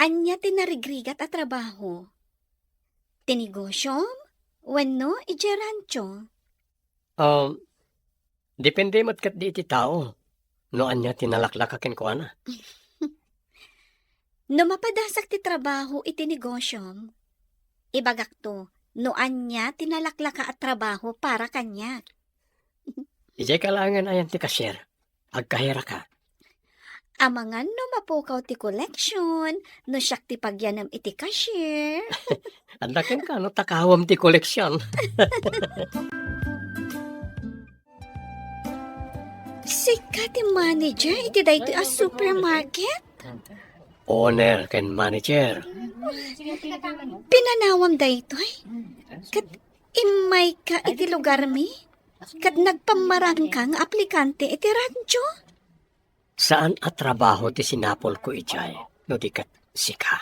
Ania ti narigrigat a trabaho? Ti negosiom wenno idiay rancho? Um, depende met ketdi iti tao no ania ti nalaklaka kenkuana. No mapadasak ti trabaho iti negosiom, ibagakto no ania ti nalaklaka a trabaho para kaniak. Idiay ka laengen ayan ti cashier. Agkahiraka. Amangan no mapukaw ti koleksyon, no siak ti pagyanem iti cashier. Adda kenka no takawem ti koleksyon. Sika ti manager iti daytoy a supermarket? Owner ken manager. Pinanawam daytoy? Ket immayka iti lugarmi? Ket nagpammarangka nga aplikante iti radyo? Saan a trabaho ti sinapulko idiay, no di ket sika.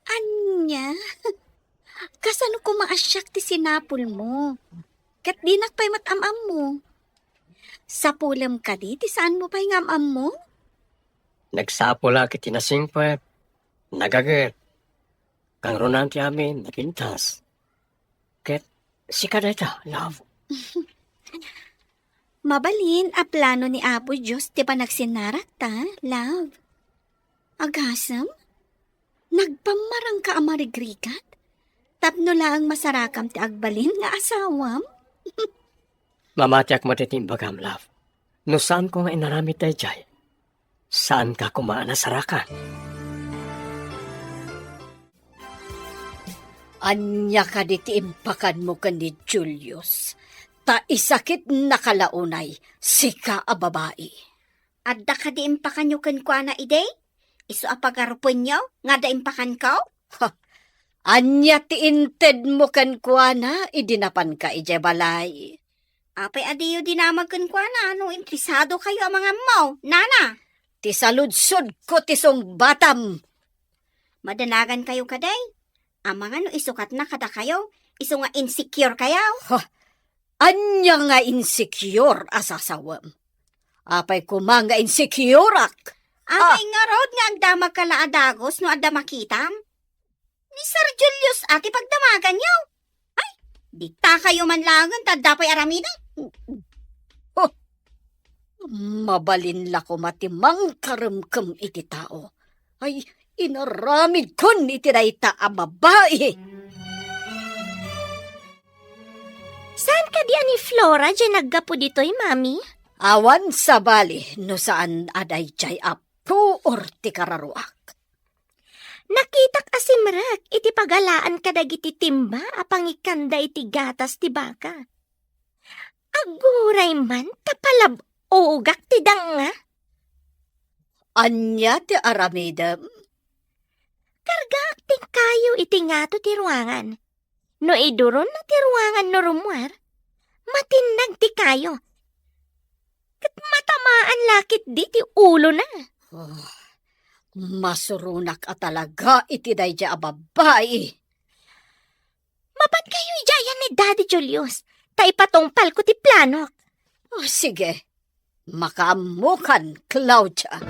Ania? Kasano koma a siak ti sinapulmo? Ket dinak pay met am-ammo. Sapulem kadi ti saanmo pay nga am-ammo? Nagsapulak iti nasingpet, nagaget, kangrunaan ti amin, napintas. Ket sika dayta, love. Mabalin a plano ni Apo Dios ti panagsinnarakta, love. Agasem, nagpammarangka a marigrigat? Tapno laeng masarakam ti agbalin nga asawam? Mamatiak met iti imbagam, love. No saanko nga inaramid daydiay, saanka koma a nasarakan. Ania kadi ti impakanmo ken ni Julius? Ta isakitnaka la unay, sika a babai. Adda kadi impakanyo kenkuana idi? Isu a pagarupenyo nga adda impakanko? Ha! Ania ti intedmo kenkuana idi napanka idiay balay? Apay a diyo dinamag kenkuana no interesadokayo a mangammo, nana? Ti saludsodko ti sungbatam. Madanagankayo kadi? Amangan no isukatna kadakayo, isu nga insecure kayo. Ha? Ania nga insecure a sasawem? Apay koma nga insecureak? Apay ngarud nga agdamagka la a dagus no adda makitam? Ni Sir Julius a ti pagdamaganyo. Ay, ditakayo man laengen ta adda pay aramiden. Oh, mabalin la koma ti mangkaremkem iti tao. Ay, inaramidkon iti dayta a babai. Saan kadi a ni Flora diay naggapu ditoy, Mami? Awan sabali no saan a daydiay a puor ti kararuak. Nakitak a simrek iti pagalaan kadagiti timba a pangikkanda iti gatas ti baka. Aguray man ta palab-ogak ti danga. Ania ti aramidem? Kargaak ti kayo iti ngato ti ruangan. No iduronna ti ruangan no rummuar, matinnag ti kayo. Ket matamaan la ketdi ti ulona. Oh, masuronak a talaga iti daydiay a babai. Mapankayo idiay ni Daddy Julius, ta ipatungpalko ti planok. Oh, sige. Makaammokan, Claudia.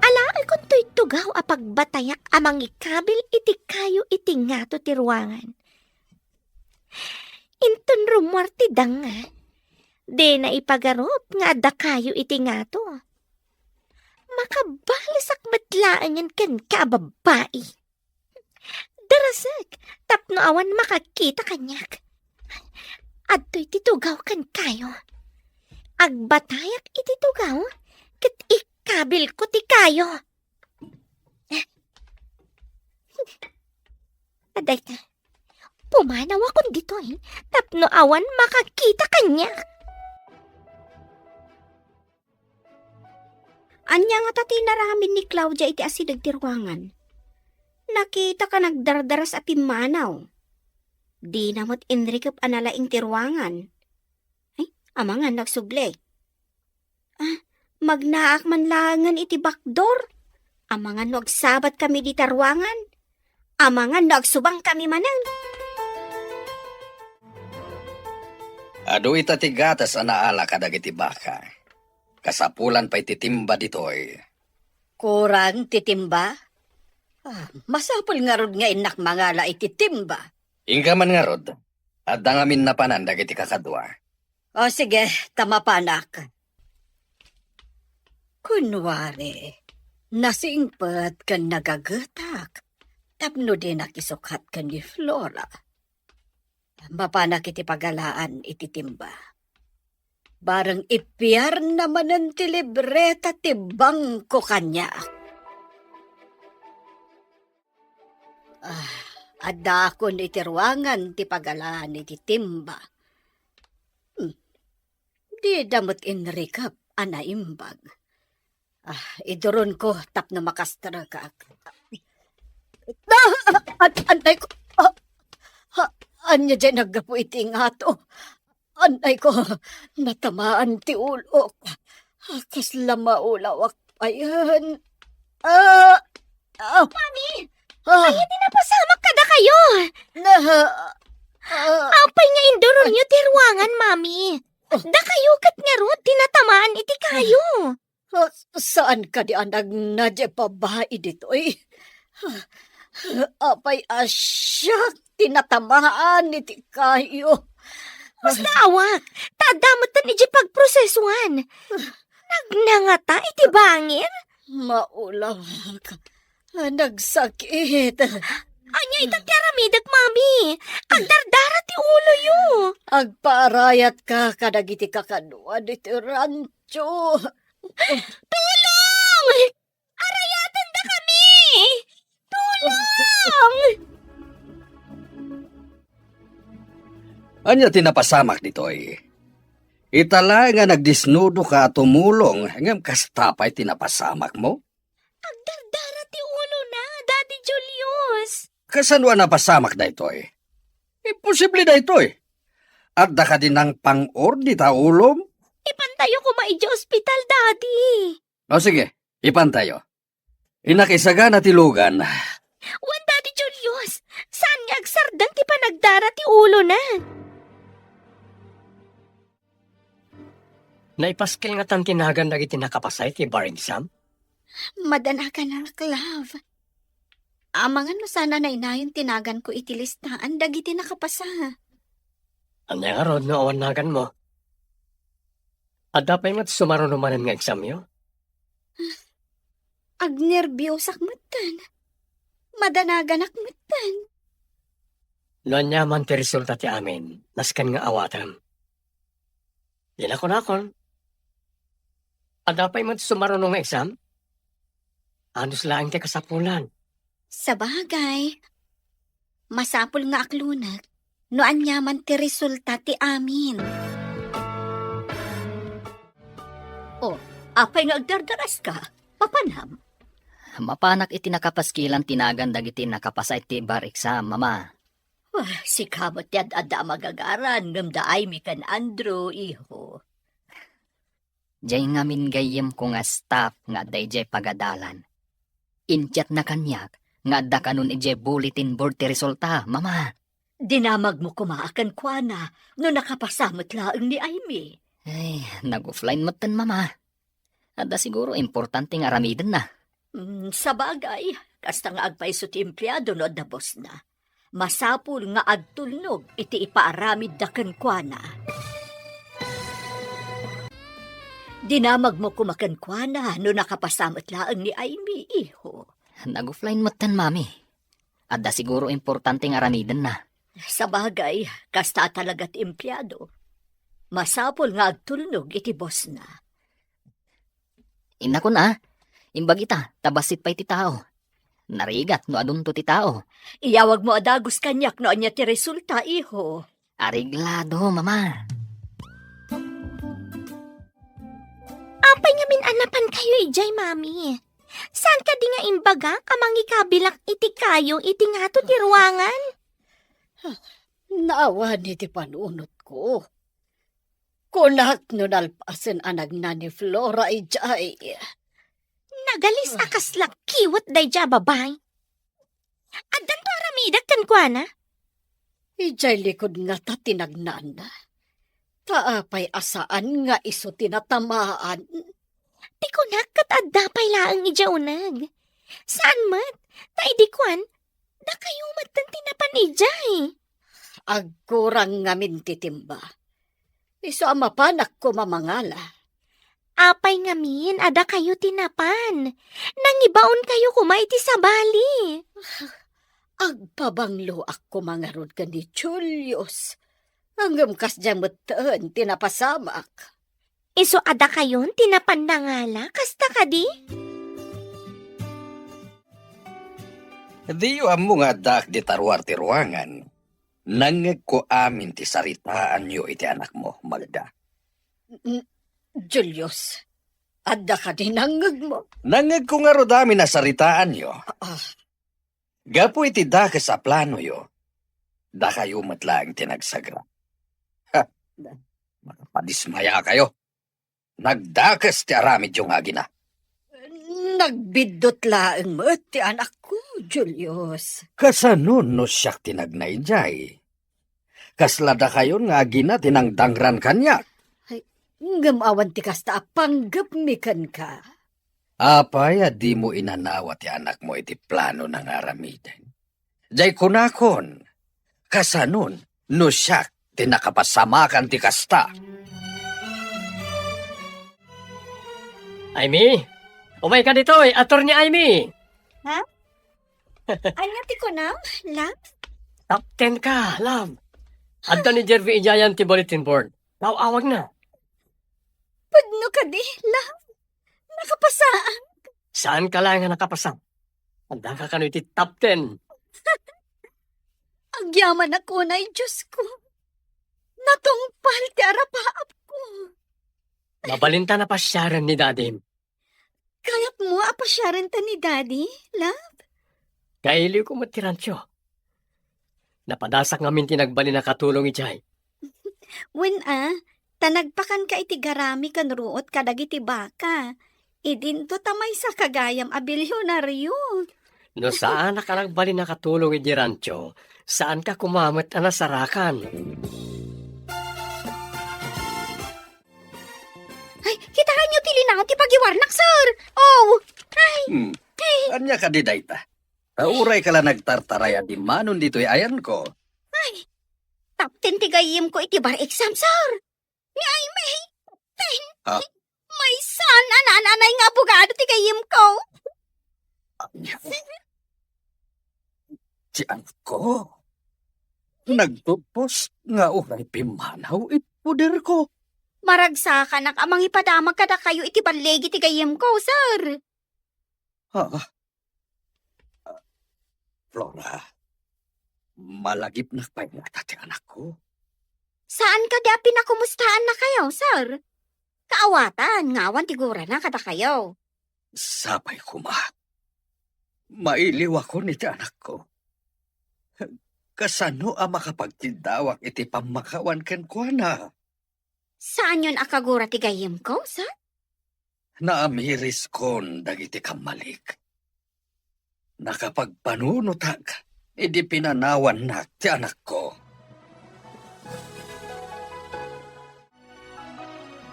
Alaekon toy tugaw a pagbatayak a mangikabil iti kayo iti ngato ti ruangan. Inton rummuar ti danga, dina ipagarup nga adda kayo iti ngato. Makabalesak met laengen kenka a babai. Darasek, tapno awan makakita kaniak. Adtoy ti tugaw kenkayo. Agbatayak iti tugaw, ket ikabilko ti kayo. Adayta, pumanawakon ditoy, tapno awan makakita kaniak. Ania ngata ti inaramid ni Claudia iti asideg ti ruangan? Nakitaka nagdardaras a pimmanaw. Dina met inrikep a nalaing ti ruangan. Ay, amangan no agsubli. Ah, magnaak man laengen iti bakdor. Amangan no agsabatkami dita ruangan. Amangan no agsubangkami manen. Adu ita ti gatas a naala kadagiti baka. Kasapulan pay ti timba ditoy. Kurang ti timba? Ah, masapul ngarud nga innak mangala iti timba. Inka man ngarud, adda ngamin napanan dagiti kakadua. O sige, ta mapanak. Kunwari, nasingpet ken nagagetak tapno dinak isukat ken ni Flora. Mapanak iti pagalaan iti timba. Bareng ipiarna manen ti libreta ti bangko kaniak. Ah, addakon iti ruangan ti pagalaan iti timba. Hmm. Dida met inrikep a naimbag. Ah, iduronko tapno makastrekak. Ah, an-, anay ko. Ah, ah, ania diay naggapu iti ngato? Anay ko, natamaan ti ulok. Ah, kasla maulawak payen. Ah, ah, Mami! Ah. Ania ti napasamak kadakayo? Na, ah, Apay nga induronyo ti ruangan, Mami? Dakayo ket ngarud ti natamaan iti kayo. Ah, saan kadi a nagna diay babai ditoy? Apay a siak ti natamaan iti kayo. Kasla awak, ta adda metten idiay pagprosesoan. Nagnangata iti bangir? Maulawak. Ah, nagsakit. Ania ita ti aramidek, Mami? Agdardara ti uloyo. Agpaarayatka kadagiti kakadua ditoy rancho. Tulong! Arayatendakami! Tulong! Ania ti napasamak ditoy? Ita laeng a nagdisnudoka a tumulong, ngem kasta pay ti napasamakmo? Agdardara ti ulona, Daddy Julius. Kasano a napasamak daytoy? Imposible daytoy. Adda kadi nangpang-or dita ulom? Ipantayo koma idiay ospital, Daddy. O sige, ipantayo. Innak isagana ti lugan. Wen, Daddy Julius, saan nga agsardeng ti panagdara ti ulona. Naipaskil ngatan ti nagan dagiti nakapasay ti bar exam? Madanaganak, love. Amangan no saan a nainayon ti naganko iti listaan dagiti nakapasa. Ania ngarud no awan naganmo? Adda pay met sumaruno manen nga examyo? Agnerbiosak metten. Madanaganak metten. No aniaman ti resulta ti amin, nasken nga awatem. Dina kunakon. Adda pay met sumaruno nga exam? Anus laeng ti kasapulan. Sabagay, masapul nga aklonek no aniaman ti resulta ti amin. O, apay nga agdardaraska? Papanam? Mapanak iti nakapaskilan ti nagan dagiti nakapasa iti bar exam, Mama. Ah, sika met ti ad-adda a magagaran, ngem da Aimee ken Andrew, iho. Diay ngamin gayyemko nga staff nga adda idiay pagadalan. Inchatna kaniak nga adda kanon idiay bulletin board ti resulta, Mama. Dinamagmo koma a kenkuana no nakapasa met laeng ni Aimee. Ay, nag-offline metten, Mama. Adda siguro importante nga aramidenna. Mm, sabagay, kasta nga agpayso ti empleado no adda bossna. Masapul nga agtulnog iti ipaaramidda kenkuana. Dinamagmo koma kenkuana no nakapasa met laeng ni Aimee, iho. Nag-offline metten, Mami. Adda siguro importante nga aramidenna. Sabagay, kasta talaga ti empleado. Masapul nga agtulnog iti bossna. Innakon a, imbag ita, ta bassit pay ti tao. Narigat no adunto ti tao. Iyawagmo a dagus kaniak no ania ti resulta, iho. Areglado, Mama. Apay ngamin a napankayo idiay, Mami? Saan kadi nga imbagak a mangikabilak iti kayo iti ngato ti ruangan? Naawan iti panunotko. Kunak no nalpasen a nagna ni Flora idiay. Nagalis a kasla kiwet daydiay a babai. Addanto aramidek kenkuana? Idiay likud ngata ti nagnaanna. Ta apay a saan nga isu ti natamaan? Ti kunak ket adda pay laeng idiay uneg. Saan met, ta idi kuan, dakayo metten ti napan idiay. Agkurang ngamin ti timba. Isu a mapanak koma mangala. Apay ngamin a dakayo ti napan? Nangibaonkayo koma iti sabali. Agpabangloak koma ngarud ken ni Julius. Ngem kasdiay metten ti napasamak. Isu a dakayon ti napan nangala, kasta kadi? Diyo ammo nga addaak dita ruar ti ruangan. Nangngegko amin ti saritaanyo iti anakmo, Magda. N-, Julius, adda kadi nangngegmo? Nangngegko ngarud amin a saritaanyo. Ah. Gapu iti dakes a planoyo, dakayo met laeng ti nagsagra. Ha! Makapadismayakayo. Nagdakes ti aramidyo nga agina. Nagbiddut laeng met ti anakko, Julius. Kasano no siak ti nagna idiay? Kasla dakayon nga agina ti nangdangran kaniak? Ay, ngem awan ti kasta a panggepmi kenka. Apay a dimo inanawa ti anakmo iti planona nga aramiden? Jay kunakon, kasanon no siak ti nakapasamakan ti kasta? Aimee, umayka ditoy, Attorney Aimee! Ha? Ania ti kunam, love? Top ten ka, love. Adda ni Jervy idiayan ti bulletin board. Aw-awagna. Pudno kadi, love? Nakapasaak. Saanka laeng a nakapasa. Addaka kano iti top ten. Agyamanak unay, Diosko. Natungpal ti arapaapko. Mabalinta a pasiaren ni Dadim. Kayatmo a pasiarenta ni Daddy, love? Kailiwko met ti rancho. Napadasak ngamin ti nagbalin a katulong idiay. Wen a, ta nagpakanka iti garami ken ruot kadagiti baka. Idinto ta maysaka gayam a bilionario. No saanak a nagbalin a katulong iti rancho, saanka koma met a nasarakan. Ay, kitaenyo ti linaon ti pagiwarnak, sir. Oh, ay. Hmm. Ay. Ania kadi dayta? Ta urayka la nagtartaray a dimmanon ditoy ayanko. Ay, top ten ti gayyemko iti bar exam, sir. Ni Aimee, top ten. Ah. Maysa a naan-anay nga abogado ti gayyemko. Ania? Ti anakko, nagpupos nga uray pimmanaw iti poderko. Maragsakanak a mangipadamag kadakayo iti balligi ti gayyemko, sir. Ah, ah, Flora, malagipnak pay ngata ti anakko. Saan kadi a pinakumustaannakayo, sir? Kaawatan nga awan ti gurana kadakayo. Sapay koma. Mailiwakon iti anakko. Kasano a makapagtiddawak iti pammakawan kenkuana? Saanyon a kagura ti gayyemko, sir? Naamireskon dagiti kammalik. Nakapagpanunotak idi pinanawannak ti anakko.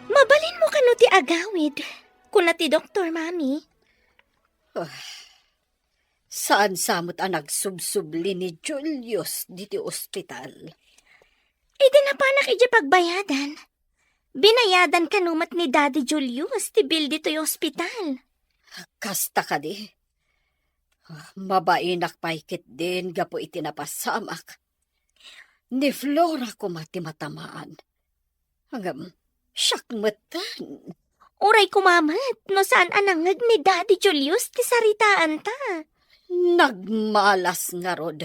Mabalinmo kano ti agawid, kuna ti doktor, Mami. Ah, saan sa met a nagsubsubli ni Julius ditoy ospital. Idi napanak idiay pagbayadan, binayadan kano met ni Daddy Julius ti bill ditoy ospital. Kasta kadi? Ah, mabainak pay ketdin gapu iti napasamak. Ni Flora koma ti matamaan. Ngem, siak metten. Uray koma met no saan a nangngeg ni Daddy Julius ti saritaanta. Nagmalas ngarud.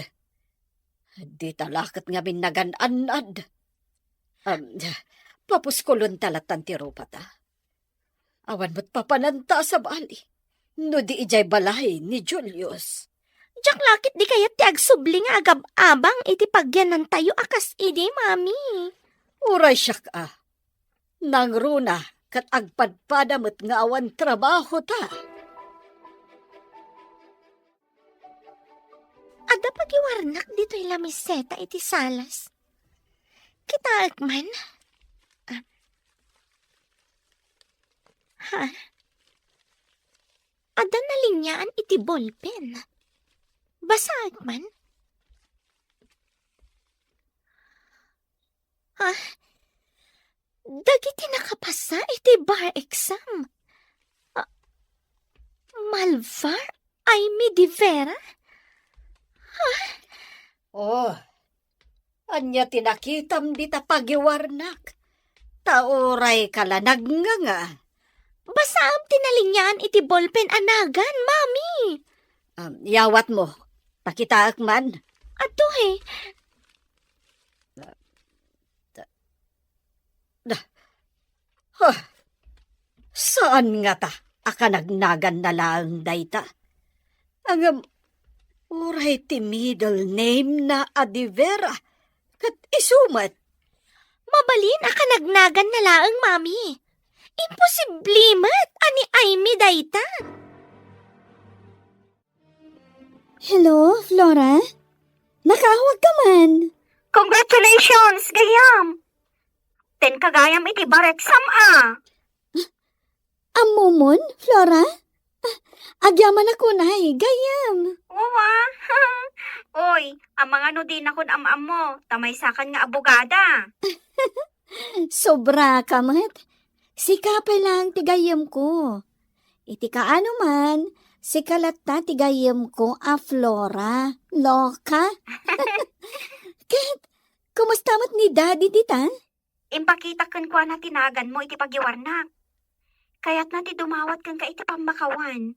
Dita la ket ngamin nagan-annad. Am, papuskulonta latan ti rupata. Awan met papananta a sabali no di idiay balay ni Julius. Diak la ket di kayat ti agsubli nga agab-abang iti pagyanantayo a kas idi, Mami. Uray siak a. Nangruna ket agpadpada met nga awan trabahota. Adda pagiwarnak ditoy lamiseta iti salas. Kitaek man. Ah. Ha? Adda nalinyaan iti bolpen. Basaek man. Ah, dagiti nakapasa iti bar exam. Ah, Malvar Aimee de Vera? Oh, ania ti nakitam dita pagiwarnak? Ta uray ka la nagngnga. Basaem ti nalinian iti ballpen a nagan, Mami. Um, yawatmo. Pakitaek man. Adtoy. Da, huh, saan ngata a kanagnaganna laeng dayta? Ngem uray ti middle name-na a De Vera, ket isu met. Mabalin a kanagnaganna laeng, Mami. Imposible met a ni Aimee dayta. Hello, Flora? Nakaawag ka man? Congratulations, gayyem! Ten ka gayam iti bar exam, a. Ammomon, Flora? Ah, agyamanak unay, gayyem. Uwa. Oy, amangan no dinakon am-ammo, ta maysakan nga abogada. Sobra ka met. Sika pay lang ti gayyemko. Iti kaano man, sika latta ti gayyemko a Flora. Loka. Ket, kumusta met ni Daddy dita? Impakita kenkuana ti naganmo iti pagiwarnak. Kayatna ti dumawat kenka iti pammakawan,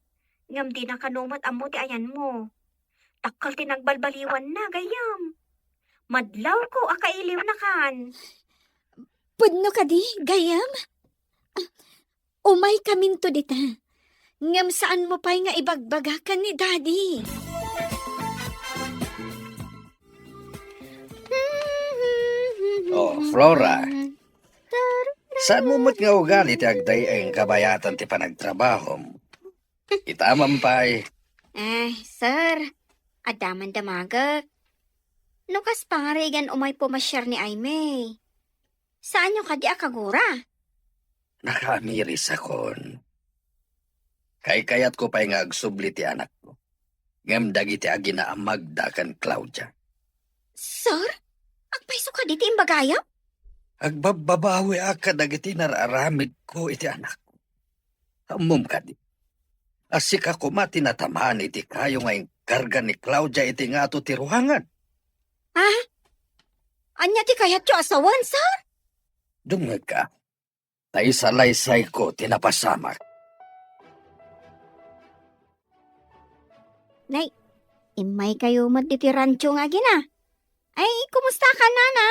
ngem dina kano met ammo ti ayanmo. Dakkel ti nagbalbaliwanna, gayyem. Madlawko a kailiwnakan. Pudno kadi, gayyem? Umaykaminto dita. Ngem saanmo pay nga ibagbaga ken ni Daddy. Oh, Flora. Saanmo met nga ugali ti agday-ay nga kabayatan ti panagtrabahom? Ita man pay. Eh, sir, adda man damagek. No kas pangarigan umay pumasiar ni Aimee, saanyo kadi a kagura? Nakaamirisakon. Kaykayatko pay nga agsubli ti anakko. Ngem dagiti aginaamagda ken Claudia. Sir, agpayso kadi ti imbagayam? Agbabbabawiak kadagiti nar-aramidko iti anakko. Ammom kadi, a sika koma ti natamaan iti kayo nga inkarga ni Claudia iti ngato ti ruangan. Ha? Ania ti kayatyo a sawen, sir? Dumngegka, ta isalaysayko ti napasamak. Nay, immaykayo met ditoy rancho nga agina. Ay, kumusta ka, nana?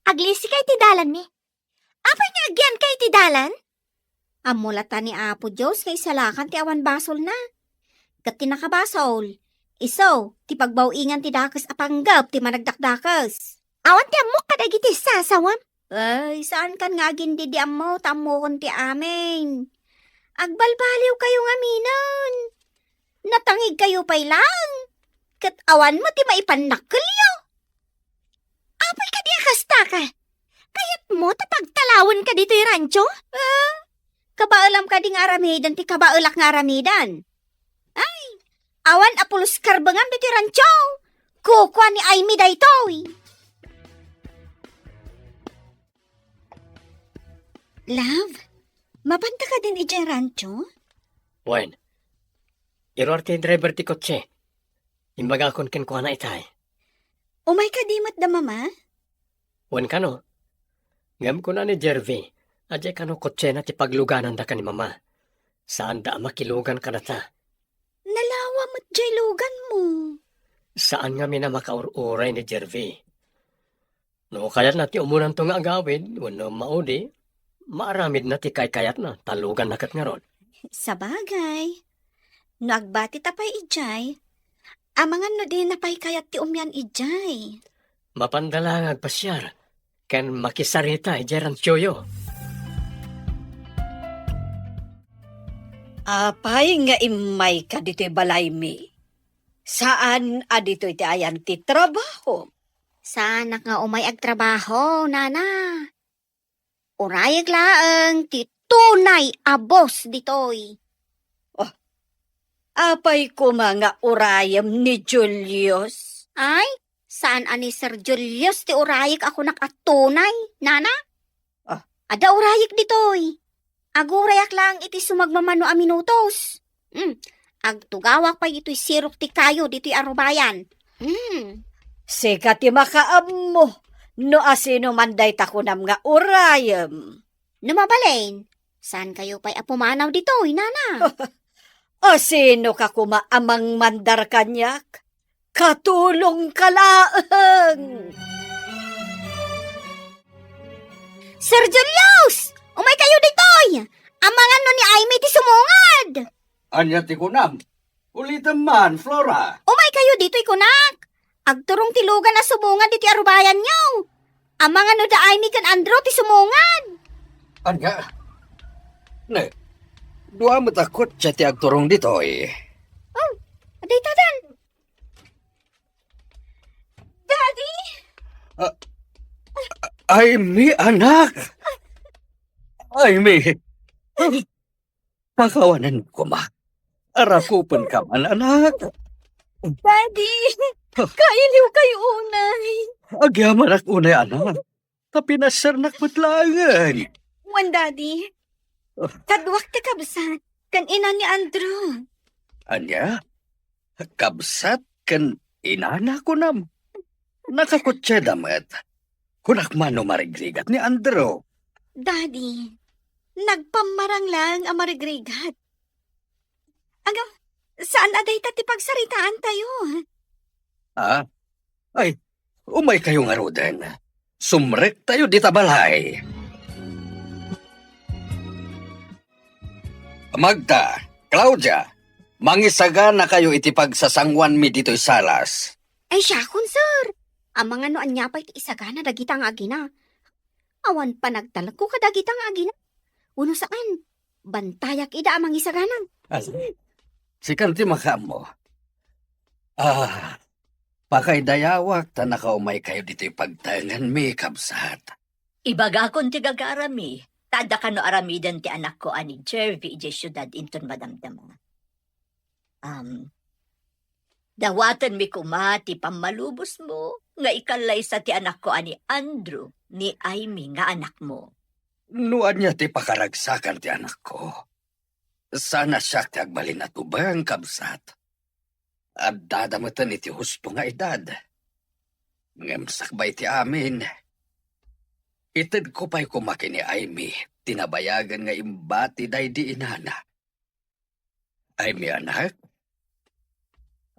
Aglisika iti dalanmi. Apay nga agyanka iti dalan? Ammo latta ni Apo Dios nga isalakan ti awan basolna. Ket ti nakabasol, isu ti pagbaw-ingan ti dakes a panggep ti managdakdakes. Awan ti ammok kadagiti sasawem. Ay, saankan nga agindidi ammo, ta ammokon ti amin. Agbalbaliwkayo ngaminen. Natangigkayo pay laeng, ket awan met ti maipannakkelyo. Apay kadi a kasta ka? Kayatmo ta pagtalawenka ditoy rancho? Ah, kabaelam kadi nga aramiden ti kabaelak nga aramiden? Ay, awan a pulos karbengam ditoy rancho. Kukua ni Aimee daytoy. Love, mapanta kadin idiay rancho? Wen, iruar ti driver ti kotse. Imbagakon kenkuana itay. Umay kadi met da mama? Wen kano. Ngem kuna ni Jervy, a diay kano kotsena ti paglugananda ken ni mama. Saanda a makilugan kadata. Nalawa met diay luganmo. Saan ngamin a makaur-uray ni Jervy. No kayatna ti umunanto nga agawid wenno maudi, maaramidna ti kaykayatna, ta luganna ket ngarud. Sabagay, no agbati ta pay idiay, amangan no dina pay kayat ti umian idiay. Mapanda la nga agpasiar ken makisarita idiay ranchoyo. Apay nga immayka ditoy balaymi? Saan a ditoy ti ayan ti trabaho? Saanak nga umay agtrabaho, nana. Urayek laeng ti tunay a boss ditoy. Oh, apay koma nga urayem ni Julius? Ay, saan a ni Sir Julius ti urayek a kunak a tunay, nana? Ah. Adda urayek ditoy. Agurayak laeng iti sumagmamano a minutos. Hmm. Agtugawak pay ditoy sirok ti kayo ditoy a rubayan. Hmm. Sika ti makaammo no asino man dayta kunam nga urayem. No mabalin, saan kayo pay a pumanaw ditoy, nana? Asino ka kuma a mangmandar kaniak? Katulong ka laeng! Sir Julius! Umay kayo ditoy! Amangan no ni Aimee ti sumungad! Ania ti kunam? Ulitem man, Flora. Umay kayo ditoy kunak! Agturong ti lugan a sumungad ditoy a rubayanyo! Amangan no da Aimee ken Andrew ti sumungad! Ania? Ne, dua met a kotse ti agturong ditoy. Oh, adda itadan. Daddy! Ah, Aimee, anak! Aimee! Pakawanen koma. Arakupen ka man, anak. Daddy! Kailiw kayo unay. Agyamanak unay, anak. Ta pinasernak met laengen. Wen, Daddy. Ah. Kaduak ti kabsat ken ina ni Andrew. Ania? Kabsat ken inana kunam? Nakakotseda met. Kunak man no marigrigat ni Andrew. Daddy, nagpammarang laeng a marigrigat. Agam, saan a dayta ti pagsaritaantayo? Ah? Ay, umay kayo ngaruden. Sumrektayo dita balay. Magda, Claudia, mangisaganakayo iti pagsasanguanmi ditoy salas. Ay, siakon, sir. Amangan no ania pay ti isagana dagita nga agina. Awan panagtalekko kadagita nga agina. Wenno saan, bantayak ida a mangisagana. Ah, sikan ti makaammo. Ah, pakaidayawak ta nakaumay kayo ditoy pagtaenganmi, kabsat. Ibagakon ti gagarami, ta adda kano aramiden ti anakko a ni Jervy idiay siudad inton madamdama. Am, dawatenmi koma ti pammalubosmo nga ikallaysa ti anakko a ni Andrew, ni Aimee nga anakmo. No ania ti pakaragsakan ti anakko, saan a siak ti agbalin a tubeng, kabsat. Addada meten iti husto nga edad. Ngem sakbay ti amin, itedko pay koma ken ni Aimee ti nabayagen nga imbati daydi inana. Aimee, anak,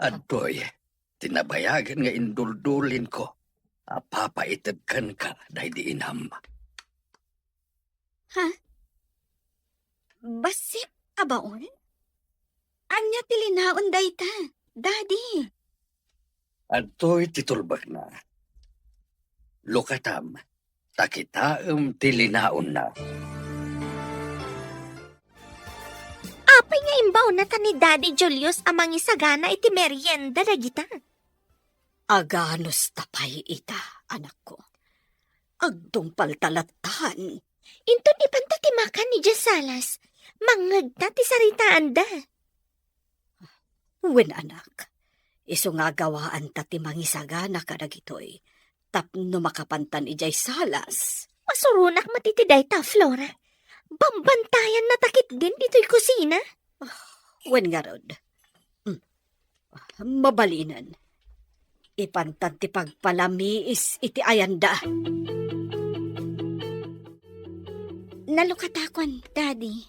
adtoy ti nabayagen nga induldulinko a papaited kenka daydi inam. Ha? Bassit a baon? Ania ti linaon dayta, Daddy? Adtoy ti tulbekna. Lukatam, ta kitaem ti linaonna. Apay nga imbaonata ni Daddy Julius a mangisagana iti merienda dagita? Aganusta pay ita, anakko. Agtungpalta lattan. Inton ipanta ti makan idiay salas, mangngegta ti saritaanda. Wen, anak, isu nga agawaanta ti mangisagana kadagitoy tapno makapantan idiay salas. Masuronak met iti dayta, Flora. Bambantayanna ta ketdin ditoy kusina. Ah, wen ngarud. Hmm. Mabalinen. Ipantan ti pagpalamiis iti ayanda. Nalukatakon, Daddy.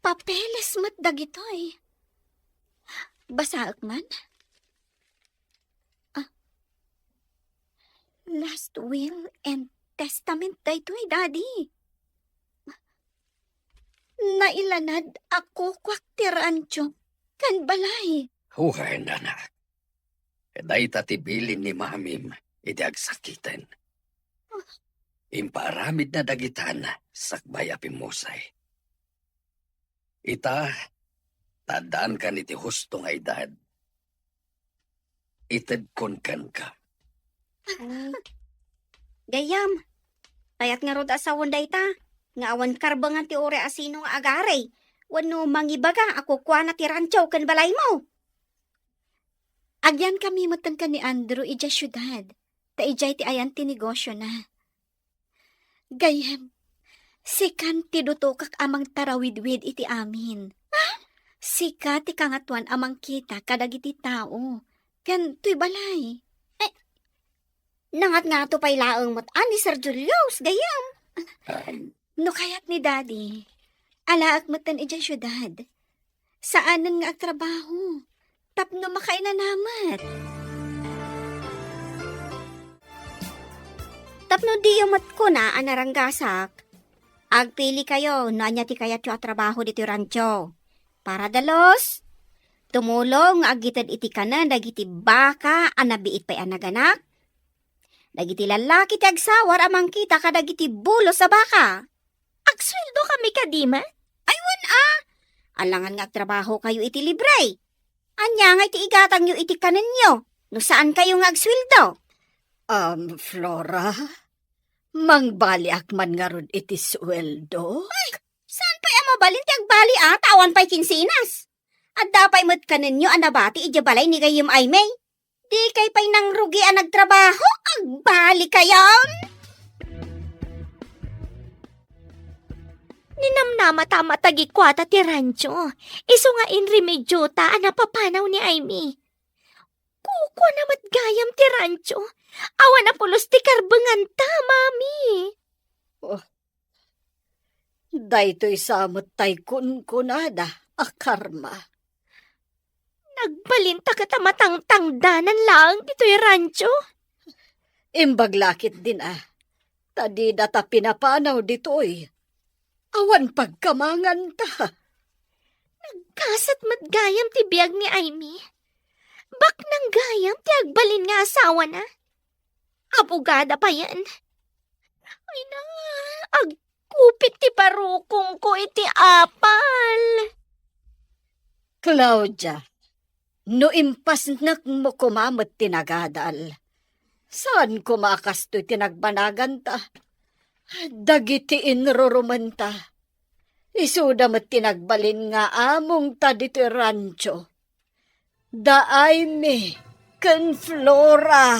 Papeles met dagitoy. Basaek man? Ah. Last will and testament daytoy, Daddy. Nailanad a kukuak ti rancho ken balay. Wen, anak. Dayta ti bilin ni mamim idi agsakiten. Impaaramidna dagitan sakbay a pimmusay. Ita, ta addaankan iti husto nga edad, itedkon kenka. Ay. Gayyem, kayat ngarud a sawen dayta, nga awan karbengan ti uray a sino nga agari, wenno mangibaga a kukuana ti rancho ken balaymo. Agyankami metten ken ni Andrew idiay siudad, ta idiay ti ayan ti negosiona. Gayyem, sikan ti dutokak a mangtarawidwid iti amin. Ha? Sika ti kangatoan a mangkita kadagiti tao ken toy balay. Ay, nangatngato pay laeng met a ni Sir Julius, gayyem. No kayat ni Daddy, alaek metten idiay siudad. Saanen nga agtrabaho tapno makainanamet. Tapno diyo met kuna a naranggasak, agpilikayo no ania ti kayatyo a trabaho ditoy rancho. Para dalos, tumulong nga agited iti kanen dagiti baka a nabiit pay a naganak, dagiti lallaki ti agsawar a mangkita kadagiti bulos a baka. Agsueldo kami kadi met? Ay, wen a! Alangan nga agtrabaho kayo iti libre. Ania nga iti igatangyo iti kanenyo no saan kayo nga agsueldo? Um, Flora, mangbaliak man ngarud iti sueldo? Ay, saan pay a mabalin ti agbali a ta awan pay kinsinas? Adda pay met kanenyo a nabati idiay balay ni gayyem Aimee. Dikay pay nangrugi a nagtrabaho, agbali kayon! Ninamnamata met a gikuata ti rancho, isu nga inremedio ta a napapanaw ni Aimee. Kukuana met gayam ti rancho, awan a pulos ti karbenganta, Mami. Oh, daytoy sa met tay kunkunada a karma. Nagbalinta ket a matangtangdanan laeng ditoy rancho. Imbag la ketdin a, ta dida ta pinapanaw ditoy. Awan pagkamanganta. Nagkasat met gayam ti biag ni Aimee. Baknang gayam ti agbalin nga asawana. Abogada payen. Ay na, agkupit ti parukongko iti apal. Claudia, no impasnekmo koma met ti nagadal, saan koma a kastoy ti nagbanaganta. Dagiti inrurumenta, isuda met ti nagbalin nga amongta ditoy rancho. Da Aimee ken Flora.